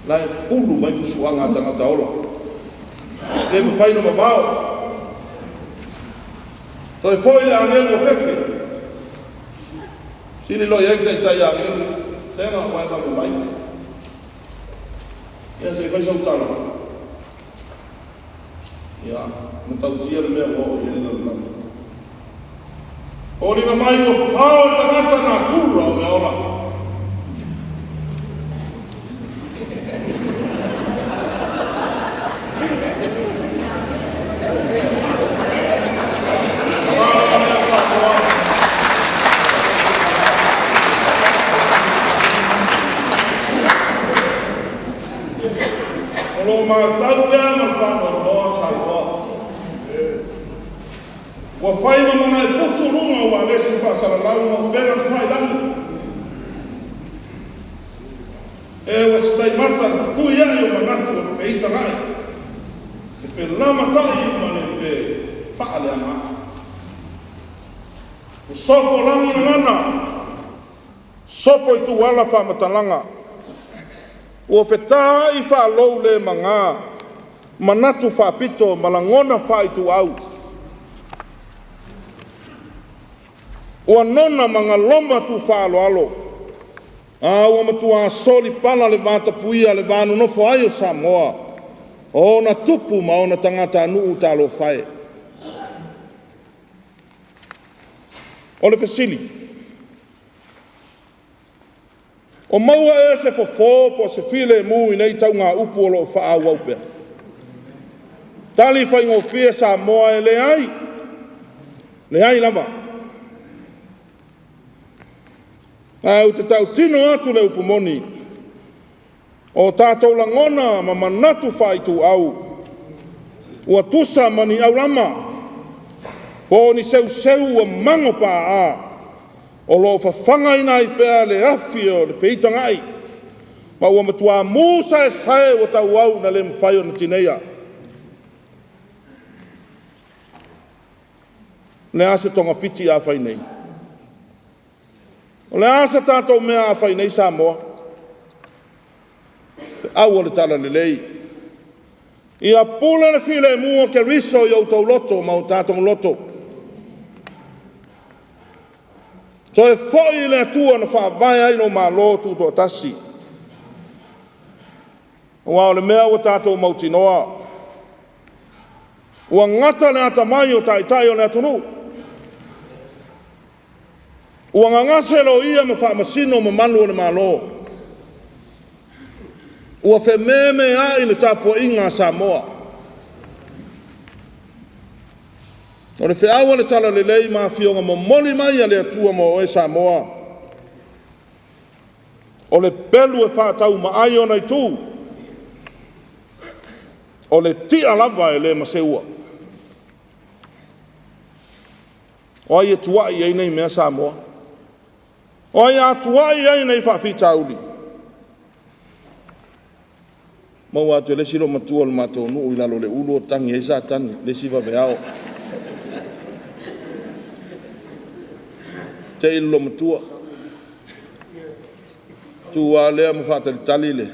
la e pulu mai fusuaga a tagata ola. Le mafai ona vavao. Toe foi le agelu o fefe. Sili loa i ai le taitai agelu. Sega ua e vave mai. Ia se i fai sau tala. Ia, matautia le mea ua oo i ai le lalolagi. Foliga mai ua fao e tagata natura o mea ola. O lo o matau pea ma le faanoanoa Samoa. Ua fai ma malaefusu luga o ualesi faasalalau ma upega tafailagi. E ua se taimata le fetuiai o manatu o le feitaga'i, le felamata'i ma le fefaaleaga'i. Ua sopo lagi gagana, sopo i tuala faamatalaga. Ua fetaai faalou le maga, manatu faapito ma lagona faaituau. Ua nona ma galoma tuufaaaloalo, a ua matua solipala le vatapuia le va nonofo ai o Samoa, o ona tupu ma ona tagatanuu talofa e. O le fesili, o maua ea se fofo po o se filemu i nei tauga upu o lo o faaauau pea? Tali faigofie Samoa, e leai, leai lava. Ae ou te tautino atu le upu moni, o tatou lagona ma manatu faaituau ua tusa ma ni aulama po o ni seuseu ua mago paa o lo o fafagaina ai pea le afi o le feitagai, ma ua matua mu saesae ua tauau ina le mafai ona tineia. O le a se togafiti a fai nei? O le a se tatou mea a fai nei Samoa? Feau o le talalelei, ia pule le filemu o Keriso i outou loto ma o tatou loto. Toe foi i le Atua na faavae ai lou Malo Tutoatasi. Aua o le mea ua tatou mautinoa, ua gata le atamai o taitai o le atunuu, ua gagase loia ma faamasino mamalu o le Malo, ua fememeai le tapuaiga a Samoa. O le feau o le talalelei ma afioga momoli mai a le Atua mo oe Samoa, o le pelu e faataumaai ona itu, o le tia lava e le ma seua. O ai e tuai ai nei mea Samoa? O ai a tuai ai nei faafitauli? Maua atu e le isi loomatua o le matou nuu i lalo o le ulu o tagi ai Satani, le isi vaveao. Te i le loomatua. Tu lava lea ma faatalitali le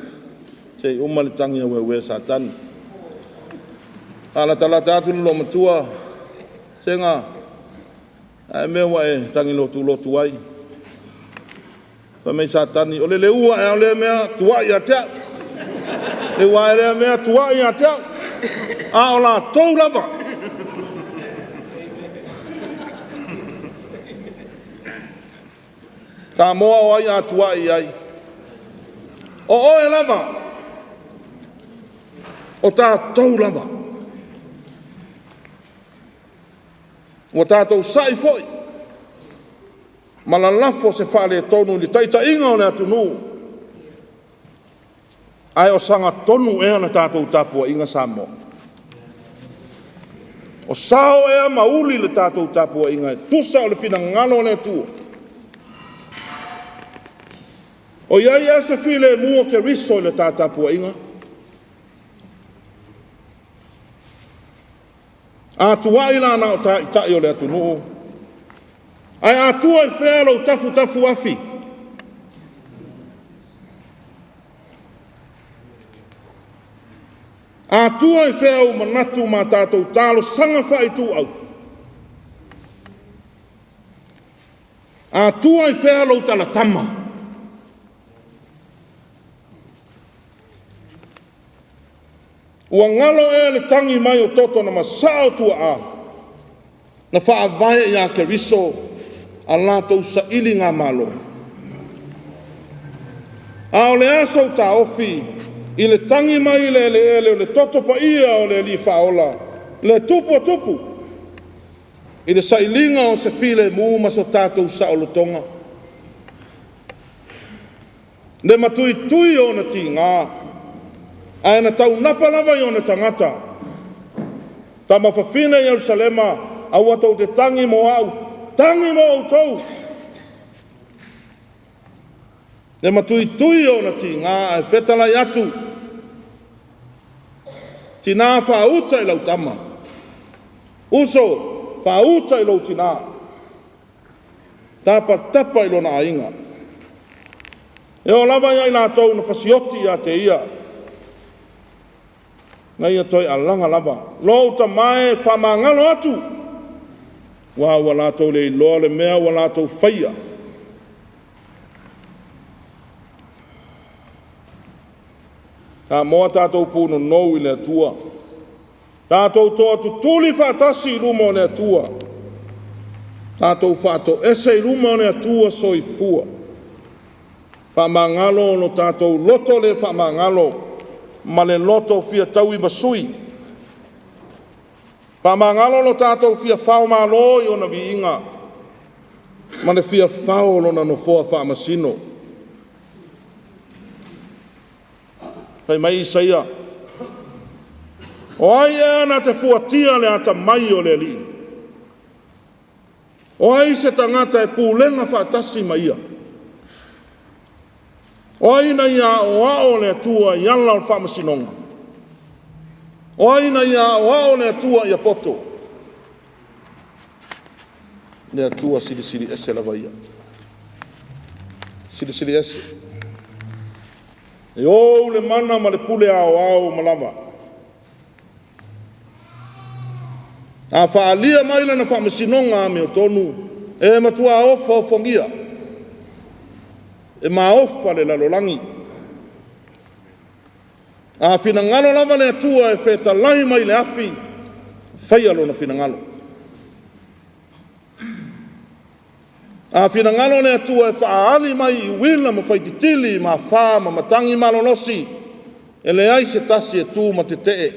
se i uma le tagi a ueue Satani. Faalatalata atu le loomatua, sega ae mea ua e tagi lotu ai. Fai mai Satani, o le leua ea o lea mea tuai ia te au. Leua lea mea tuai ia te au. A o latou lava. Samoa o ai a tuai ai? O oe lava. O tatou lava. Ua tatou sai foi ma lalafo se faaletonu i le taitaiga o le atunuu. Ae o sagatonu ea le tatou tapuaiga Samoa? O sao ea ma uli le tatou tapuaiga e tusa o le finagalo o le Atua? O i ai ea se filemu o Keriso i le ta tapuaiga? A tuai la na o taitai o le atunuu, ae a tua i fea lou tafutafu afi? A tua i fea ou manatu ma tatou talosaga faaituau? A tua i fea lou talatama? Ua galo ea le tagi mai o toto na masaa o tuaa na faavae ia Keriso a latou sailigamalo? A o le a sou taofi i le tagi mai i le eleele o le toto paia o le Alii Faaola, le Tupu o Tupu, i le sailiga o se filemu ma so tatou saolotoga? Le matuitui o ona tiga, ae na taunapa lava i ona tagata. Tama fafine Ierusalema, aua tou te tagi mo au, tagi mo outou. Le matuitui o ona tiga, ae fetalai atu, tina faauta i lau tama, uso faauta i lou tina, tapatapa i lona aiga. E oo lava ia i latou na fasioti ia te ia, na ia toe alaga lava. Lou tama e faamagalo atu, ua latou le iloa le mea ua latou faia. Samoa tatou punonou i le Atua, tatou toatutuli faatasi i luma o le Atua, tatou faatoese i luma o le Atua soifua. Faamagalo lo tatou loto le faamagalo ma le loto fia taui ma sui. Faamagalo lo tatou fia fao malo i ona viiga ma le fia fao o lona nofoa faamasino. Fai mai Isaia, o ai ea na te fuatia le atamai o le Alii? O ai se tagata e pulega faatasi ma ia? O ai na ia aoao le Atua i ala o le faamasinoga? O ai na ia aoao le Atua ia poto? Le Atua silisili ese lava ia. Silisili ese. E ou le mana ma le pule aoao ma lava. A faalia mai lana faamasinoga amiotonu, e matua ofaofagia, e maofa le lalolagi. A finagalo lava le Atua e fetalai mai le afi, faia lona finagalo. A finagalo le Atua e faaali mai i uila ma faititili ma afa ma matagi malolosi, e leai se tasi e tu ma tetee.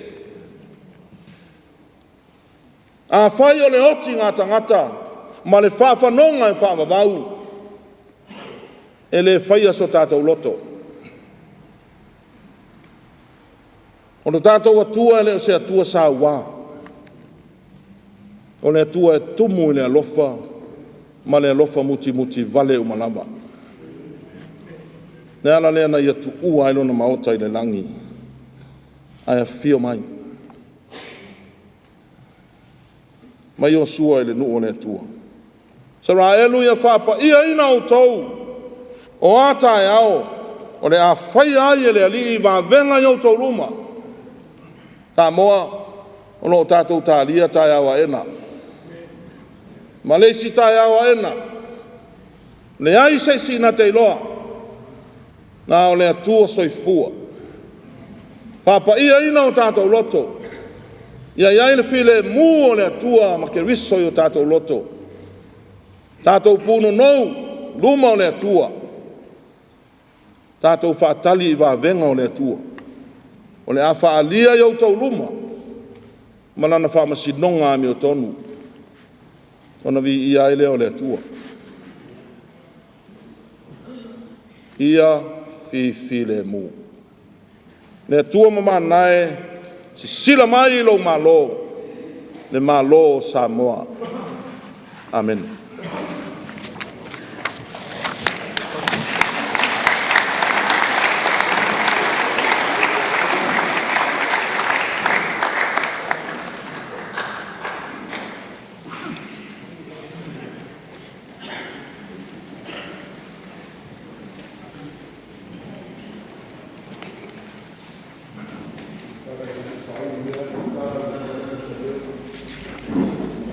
Afai o le oti gā tagata ma le faafanoga e faavavau, e le faia so tatou loto. O le tatou Atua e le o se Atua sauā, o le Atua e tumu i le alofa ma le alofa mutimuti vale uma lava. Le ala lea na ia tuua ai lona maota i le lagi, ae afio mai. Mai Iosua i le nuu o le Atua. Isaraelu ia faapaiaina outou, o a taeao, o le a faia ai e le Alii vavega i outou luma. Samoa, o lo o tatou talia taeao aena. Ma le isi taeao aena, leai se isi na te iloa, na o le Atua soifua. Faapaiaina o tatou loto, ia i ai le filemu o le Atua ma Keriso i o tatou loto. Tatou punonou luma o le Atua, tatou faatali i vavega o le Atua. O le a faalia i outou luma ma lana faamasinoga amiotonu, ona viia ai lea o le Atua. Ia fifilemu. Le Atua mamanae, sisila mai i lou Malo, le Malo o Samoa. Amene.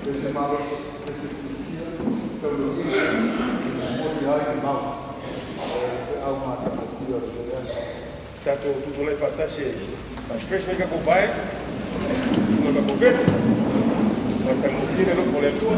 E se malosi, e se pilikia, taulagia, e momoli ai le mau o feau matagofie o lenei aso. Tatou tutulai faatasi e faa-stretch mai tatou pae, ma tatou vesi, matagofie le alofa o le Atua.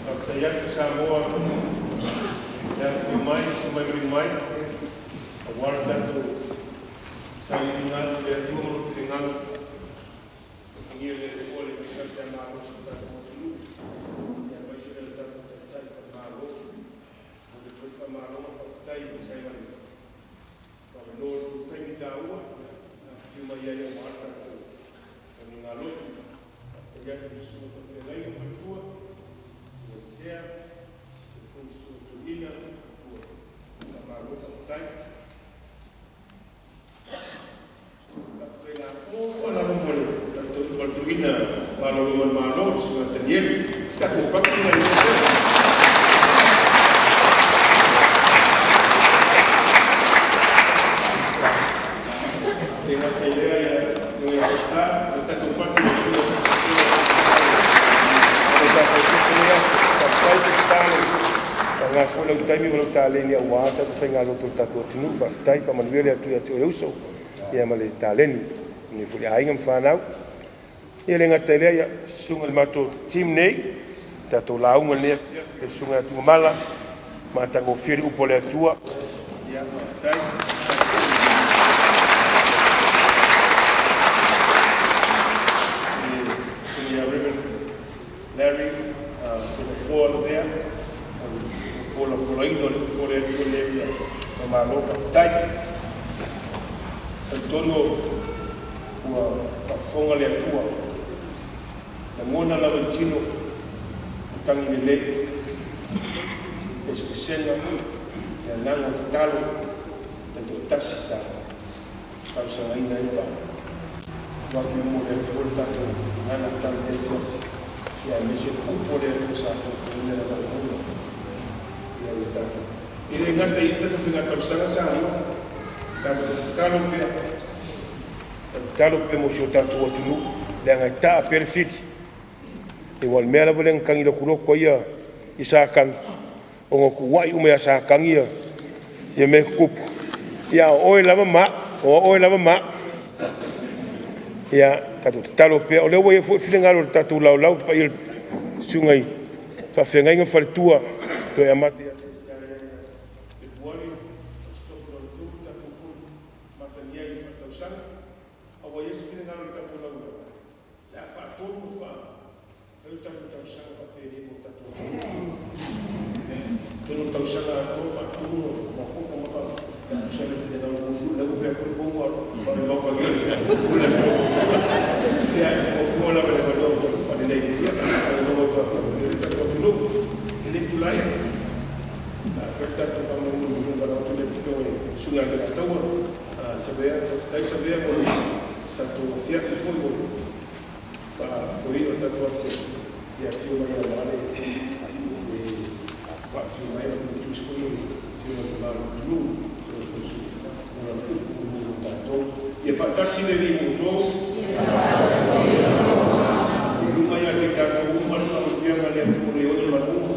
Faafetai atu Samoa i le afifio mai, susu mai maliu mai aua le tatou sauniga atu i le Atua ma lona finagalo. Alofagia e le Atua le gasegase malosi o le tatou atunuu, aemaise lea o le tatou Taitai Falemalo. Momoli atu ai le faamalo ma le faafetai e tusa ai ma le faamanoa o le tou taimi taua na afifio mai ai aua le tatou sauniga lotu. Faafetai atu i susuga i faafeagaiga ma faletua, susuga i Sea, faapea foi le susuga i le Toeaina, faletua. Faamalo faafetai. Malologa o le Malo, le Susuga ia Tanielu. Se tatou pati lena i lau Afioga. E le gata i lea, le Afioga ia Peseta, se tatou pati i lau Afioga. Faafetai Peseta, faaaoga foi lou taimi ma lou taleni aua tatou faigalotu a le tatou atunuu. Faafetai, faamanuia le Atua ia te oe le uso ma le taleni. Faamanuia foi i aiga ma fanau. Ia le gata i lea, le susuga i le matou team nei, tatou lauga i lenei afiafi, le susuga ia Tuigamala, matagofie le upu a le Atua. Ia faafetai. Le susuga ia Reverend Larry Toleafoa Lavea, o le folafolaina o le upu a le Atua i lenei afiafi, faamalo faafetai. E talitonu ua faafofoga le Atua, lagona lava i tino matagi lelei, pesepesega, le agaga o tatalo taitoatasi sa talosagaina ai le avatu i luma o le Atua le tatou gagana tatalo i lenei afiafi, ia aemaise le upu a le Atua sa folafola le lagona ia tatou. E le gata i tatou faiga talosaga Samoa, tatou tatalo pea, tatalo pea mo si o tatou atunuu, leaga e taa pea le fili. Aua o le mea lava lea na tagi lotulotu ai ia Satani, ona tuuai uma ia Satani ia mea tutupu, ia a o oe lava ma au, o oe lava ma au. Ia tatou tatalo pea, o lea ua i ai foi le finagalo o le tatou lalolao, le paia i susuga i faafeagaiga ma faletua, toe amata ia Pepeluari 23 le tatou fono masani ai faale-tausaga. A ua i ai se finagalo o le tatou lalolao, o le a faatolu ona fai o tatou talosaga faapenei mo le tatou atunuu. Atonu o le tausaga atoa faatolu ona maopoopo ma pe a tusa ai ma le finagalo o lea ua fai atu le ia e fuafua lava i le avanoa faalelei faamanuia le tatou atunuu. I lenei itula, o le a fai le tatou faamanuga i le valaau atu lea i le afioga i le Susuga ia Alataua Savea. Faafetai Savea mo le tatou afiafi foi mo le faafoeina o le tatou afiafi, ia afio mai aua le faafio mai ma le tusi foi o le afioga i le Tama o le atunuu, le Afioga i le Tausi mo lana upu mulimuli mo tatou. Ia faatasi le Alii ma outou. Ia liliu mai ia i tatou uma le faamanuiaga a le Atua e ona mana uma, i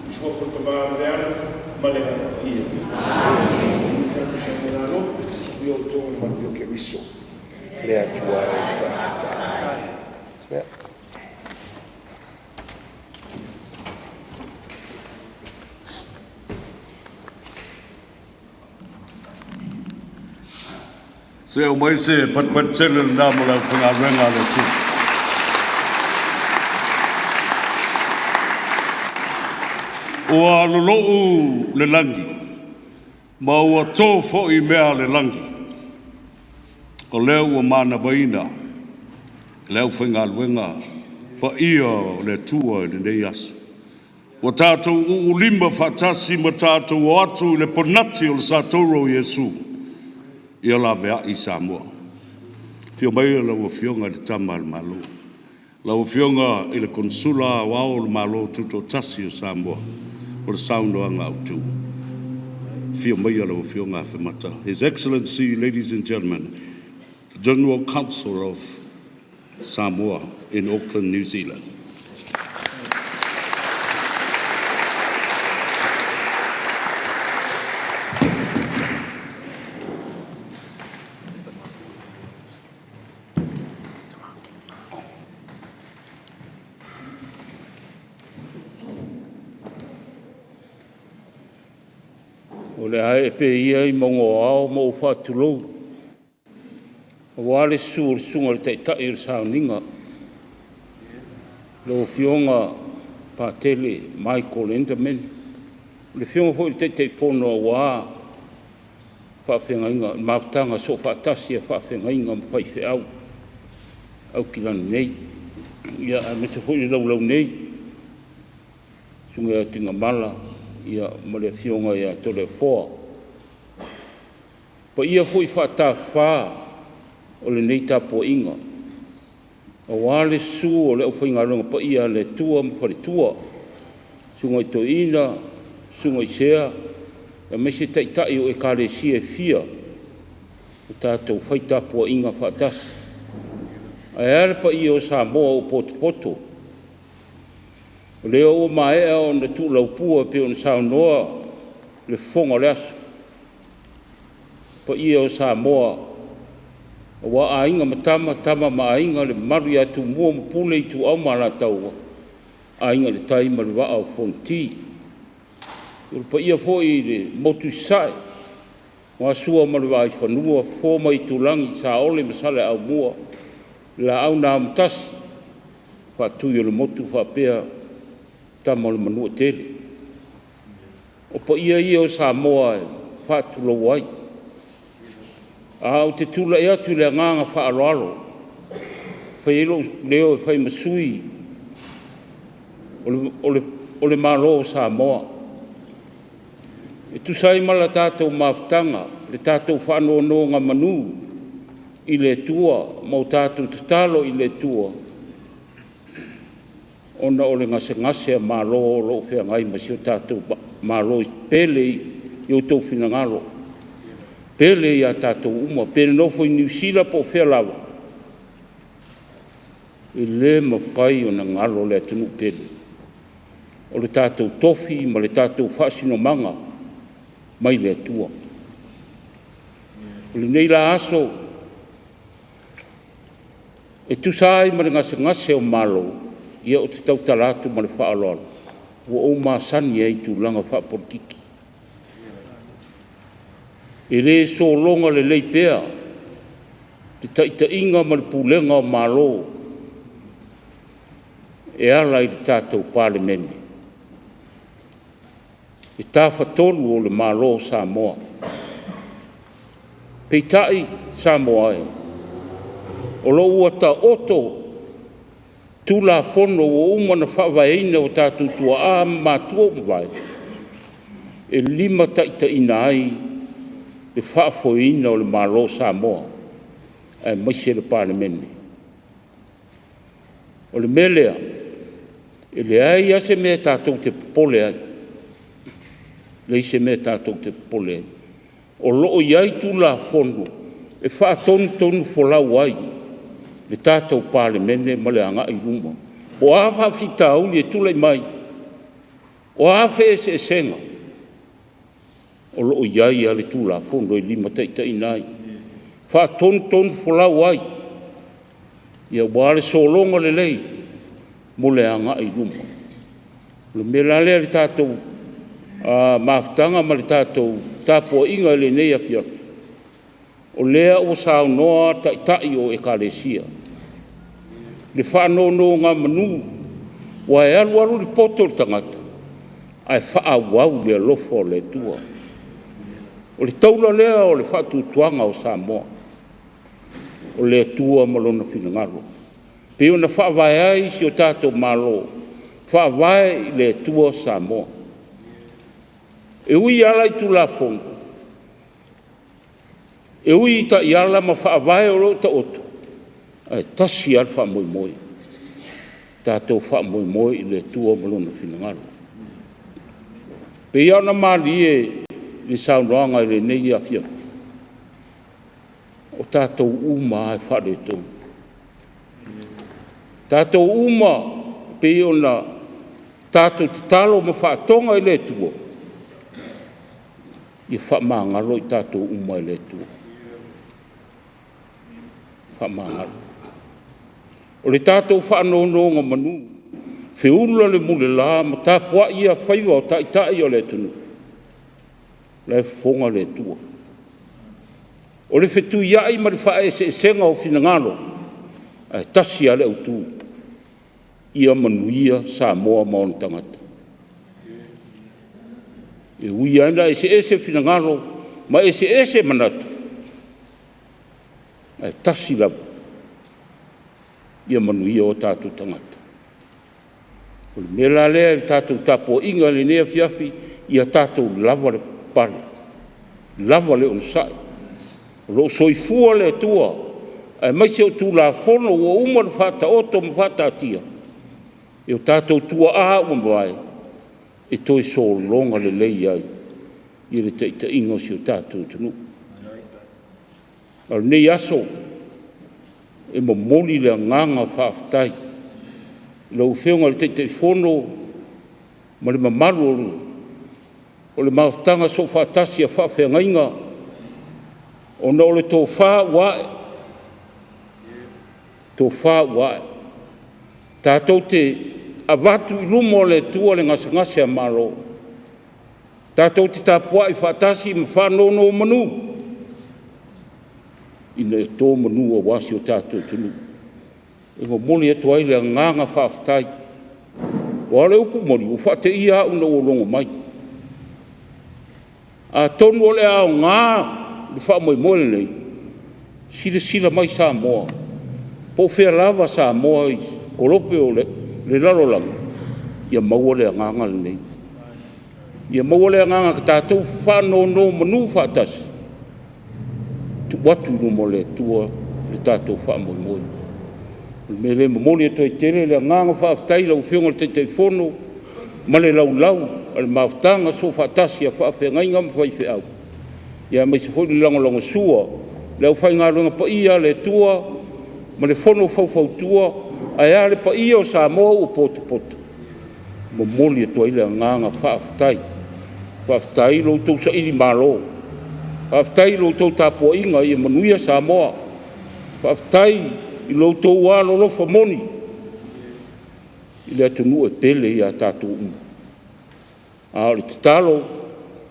le suafa o le Tama ma le Alo ma le Agaga Paia. Amene. Tatou sauni malo, manuia outou ma le manuia o Keriso. Le Atua e faafetai. Se aumai se patupatu tele lena mo le aufaigaluega a le Atua. Ua lolo'u le lagi, ma ua to foi mea a le lagi. O lea ua manavaina le aufaigaluega paia o le Atua i lenei aso. Ua tatou uulima faatasi ma tatou o atu i le ponati o le sa tauro o Iesu, ia laveai Samoa. Afio maia lau Afioga i le Tama a le Malo, lau Afioga i le Konesula Aoao o le Malo Tutoatasi o Samoa, o le saunoaga autu. Afio maia lau Afioga Afemata. His Excellency, ladies and gentlemen, the General Consul of Samoa in Auckland, New Zealand. O le a ee pea ia i mauga o ao ma ou faatulou, aua le susu o le Susuga i le Taitai o le Sauniga, lau Afioga Patele Michael Enderman, o le Afioga foi i le Taitaifono aua faafeagaiga, mafutaga soofaatasi a faafeagaiga ma faifeau Aukilani nei, aemaise foi le laulau nei, Susuga ia Tuigamala ma le Afioga ia Toleafoa. O paia foi faatafafa o lenei tapuaiga, Aua le susu o le aufaigaluega paia a le Atua ma faletua, susuga i Toeaina, susuga i Sea, aemaise Taitai o Ekalesia e fia ua tatou fai tapuaiga faatasi. Ae a le paia o Samoa ua potopoto, o lea ua maea ona tuulaupua e pei ona saunoa le fofoga o le aso, paia o Samoa aua Aiga ma Tama, Tama ma Aiga, le mamalu ia Tumua ma Pule, Ituau ma Alataua, Aiga i le Tai ma le Vaa o Fonoti. O le paia foi i le motu i Sasae aua Sua ma le Vaifanua, Fofo ma Aitulagi, Saole ma Saleaaumua, le Laau na Amotasi, Faatui o le Motu faapea Tama a le Manuatele. O paia ia o Samoa e faatulou ai. Ae ou te tulai atu i le agaga faaaloalo e fai ai lou leo e fai ma sui o le Malo o Samoa e tusa ai ma le tatou mafutaga, le tatou faanonogamanu i le Atua ma o tatou tatalo i le Atua ona o le gasegase a Malo o lo o feagai ma si o tatou Malo e pele i outou finagalo, e pele ia i tatou uma, pe nonofo i Niu Sila po o fea lava, e le mafai ona galo le atunuu pele. O le tatou tofi ma le tatou faasinomaga mai le Atua. O lenei la aso, e tusa ai ma le gasegase o malo, ia ou te tautala atu ma le faaaloalo, ua ou masani ai i tulaga faapolokiki. E le sologa lelei pea le taitaiga ma le pulega o Malo e ala i le tatou Palemene, le Tafatolu o le Malo o Samoa. Peitai Samoa e, o lo o ua taoto Tulafono ua uma ona faavaeina e o tatou tuaa ma matua ua mavae, e limataitaiina ai le faafoeina o le Malo o Samoa, aemaise le Palemene. O le mea lea, e leai lava se mea tatou te popole ai, leai se mea tatou te popole ai. O lo o i ai Tulafono e faatonutonufolau ai le tatou Palemene ma le agai i luma. O a faafitauli e tulai mai, o a feeseeseaga, o lo o i ai lava le Tulafono e limataitaiina ai, faatonutonufolau ai, aua le sologa lelei mo le agai i luma. O le mea la lea le tatou mafutaga ma le tatou tapuaiga i lenei afiafi, o lea ua saunoa Taitai o Ekalesia, i le faanonogamanu, aua e alu alu le poto o le tagata, ae faaauau le alofa o le Atua. O le taula lea o le faatuatuaga o Samoa, o le Atua ma Lona finagalo, e pei ona faavae ai si o tatou Malo, Faavae i le Atua Samoa. E ui lava la i Tulafono, e ui i taiala ma faavae o lo o taoto, ae tasi lava le faamoemoe, tatou faamoemoe i le Atua ma Lona finagalo. E pei lava ona malie i saunoaga i lenei afiafi, o tatou uma lava e faaletonu. O tatou uma e pei ona tatou tatalo ma faatoga i le Atua, ia faamagalo i tatou uma e le Atua, faamagalo. O le tatou faanonogamanu, feula le mulela ma tapuai ia faiva o Taitai o le atunuu, o la e fofoga le Atua. O le fetuiai ma le faaeseesega o finagalo, ae tasi lava le autu, ia manuia Samoa ma ona tagata. E ui lava ina eseese finagalo ma eseese manatu, ae tasi lava, ia manuia o tatou tagata. O le mea la lea i le tatou tapuaiga i lenei afiafi, ia tatou lava le papale, lava le onosai, o lo o soifua le Atua. aemaise o Tulafono ua uma ona faataoto ma faataatia e o tatou tuaa ua mavae, e toe sologa lelei ai le taitaiga o si o tatou atunuu. A o lenei aso, e momoli le agaga faafetai i lau Afioga i le Taitaifono ma le mamalu o le mafutaga soofaatasi a faafeagaiga, ona o le tofa ua ae, tofa ua ae, tatou te avatu i luma o le Atua le gasegase a Malo, tatou te tapuai faatasi ma faanonomanu ina ia to manu aua si o tatou atunuu. E momoli atu ai le agaga faafetai. Aua o le upu moni, ua faateia au ina ua logo mai. Atonu o le aoga o le faamoemoe lenei, silasila mai Samoa, po o fea lava Samoa i polope o le lalolagi, ia maua le agaga lenei. Ia maua le agaga tatou te faanonomanu faatasi, e tuu atu i luma o le Atua le tatou faamoemoe. O le mea lea e momoli atu ai tele le agaga faafetai i lau Afioga i le Taitaifono ma le laulau a le mafutaga soofaatasi a faafeagaiga ma faifeau, aemaise foi le lagolagosua a le aufaigaluega paia a le Atua ma le Fono Faufautua, ae a le paia o Samoa ua potopoto. E momoli atu ai le agaga faafetai. Faafetai i lo outou sailimalo, faafetai i la outou tapuaiga ia manuia Samoa. Faafetai i lo outou alolofa moni i le atunuu e pele ia tatou uma. A o le tatalo e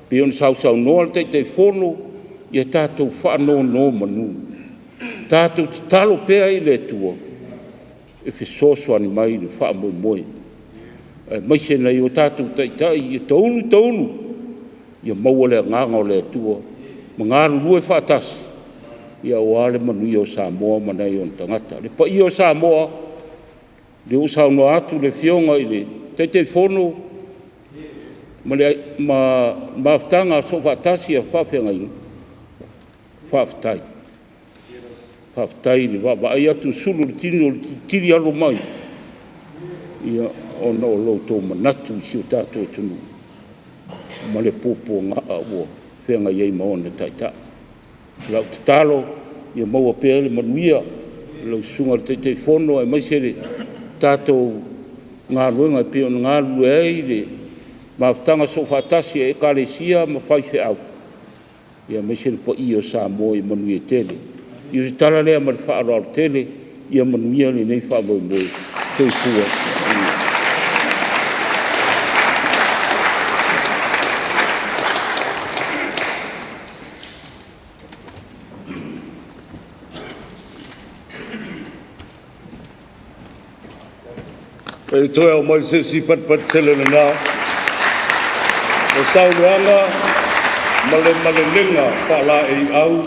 pei ona sausaunoa le Taitaifono, ia tatou faanonomanu, tatou tatalo pea i le Atua e fesoasoani mai i le faamoemoe, aemaise nai o tatou taitai ia taulu taulu ia maua le agaga o le Atua ma galulue faatasi aua le manuia o Samoa ma nai ona tagata. Le paia o Samoa, o lea ua saunoa atu le Afioga i le Taitaifono ma le Mafutaga Soofaatasi a Faafeagaiga, faafetai. Faafetai i le vaavaai atu sulu i le tino i le tilitili alo mai, ona o lo outou manatu i si o tatou atunuu ma le puapuaga ua feagai ai ma ona taitai. O lau tatalo, ia maua pea le manuia i lau Susuga i le Taitaifono aemaise le tatou galuega e pei ona galulue ai le Mafutaga Soofaatasi a Ekalesia ma faifeau, aemaise le paia o Samoa ia manuia tele. Ia o le tala lea ma le faaaloalo tele, ia manuia lenei faamoemoe. Soifua ma ia manuia. Se i toe auai se isi patipati tele lena o saunoaga ma le malelega faalaeiau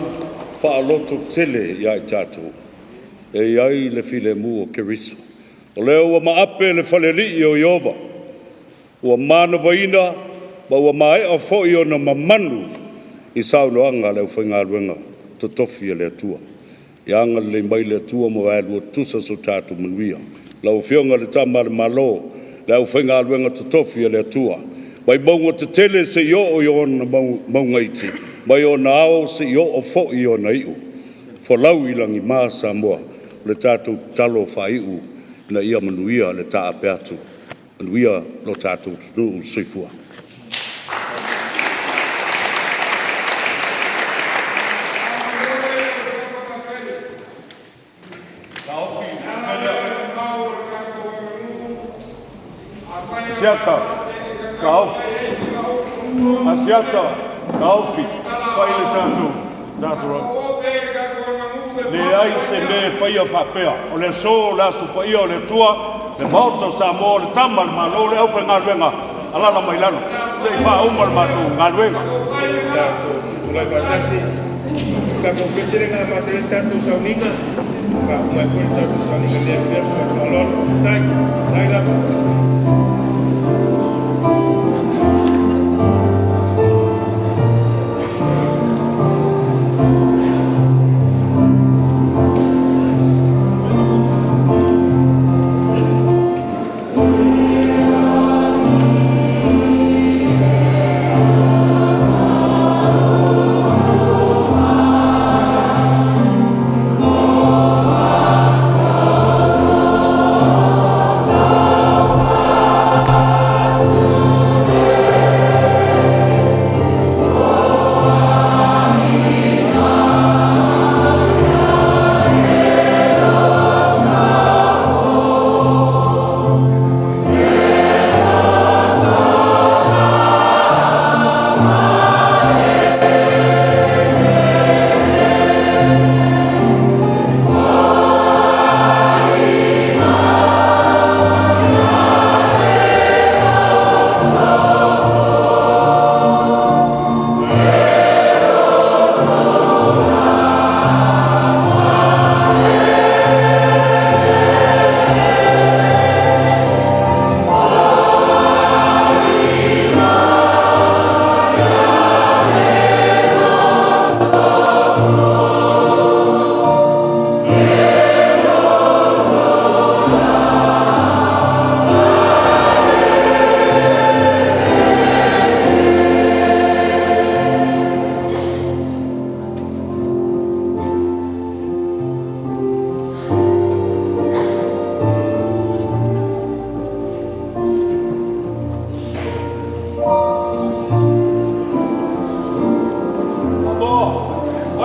faalototele ia i tatou e i ai le filemu o Keriso. O lea ua maape le falealii o Ieova, ua manavaina ma ua maea foi ona mamanu i saunoaga a le aufaigaluega totofi a le Atua. Ia agalelei mai le Atua ma vaelua tutusa so tatou manuia. Lau Afioga i le Tama a le Malo, le aufaigaluega totofi a le Atua, mai mauga tetele seia oo i ona mauga iti, mai ona ao seia oo foi i ona iu. Folau i lagima Samoa, o le tatou tatalo faaiu ina ia manuia le taape atu. Manuia lo tatou atunuu. Soifua. Asiata, taofi. Asiata, taofi. Fai le tatou, tatou. Leai se mea e faia faapea. O le aso o le aso paia o le Atua, le Maota o Samoa, o le Tama a le Malo, le aufaigaluega, alaala mai lalo se i faauma le matou galuega. Tatou tulai faatasi tatou Peresetene na amata ai le tatou sauniga, faauma ai foi le tatou sauniga i lenei afiafi. Ma le faaaloalo, faafetai. Faafetai lava.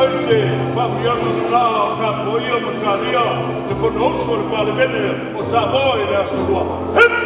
ai se faamanuiaga lena o tapuaia ma talia le Fonousu a le Palemene o Samoa i le Aso Lua.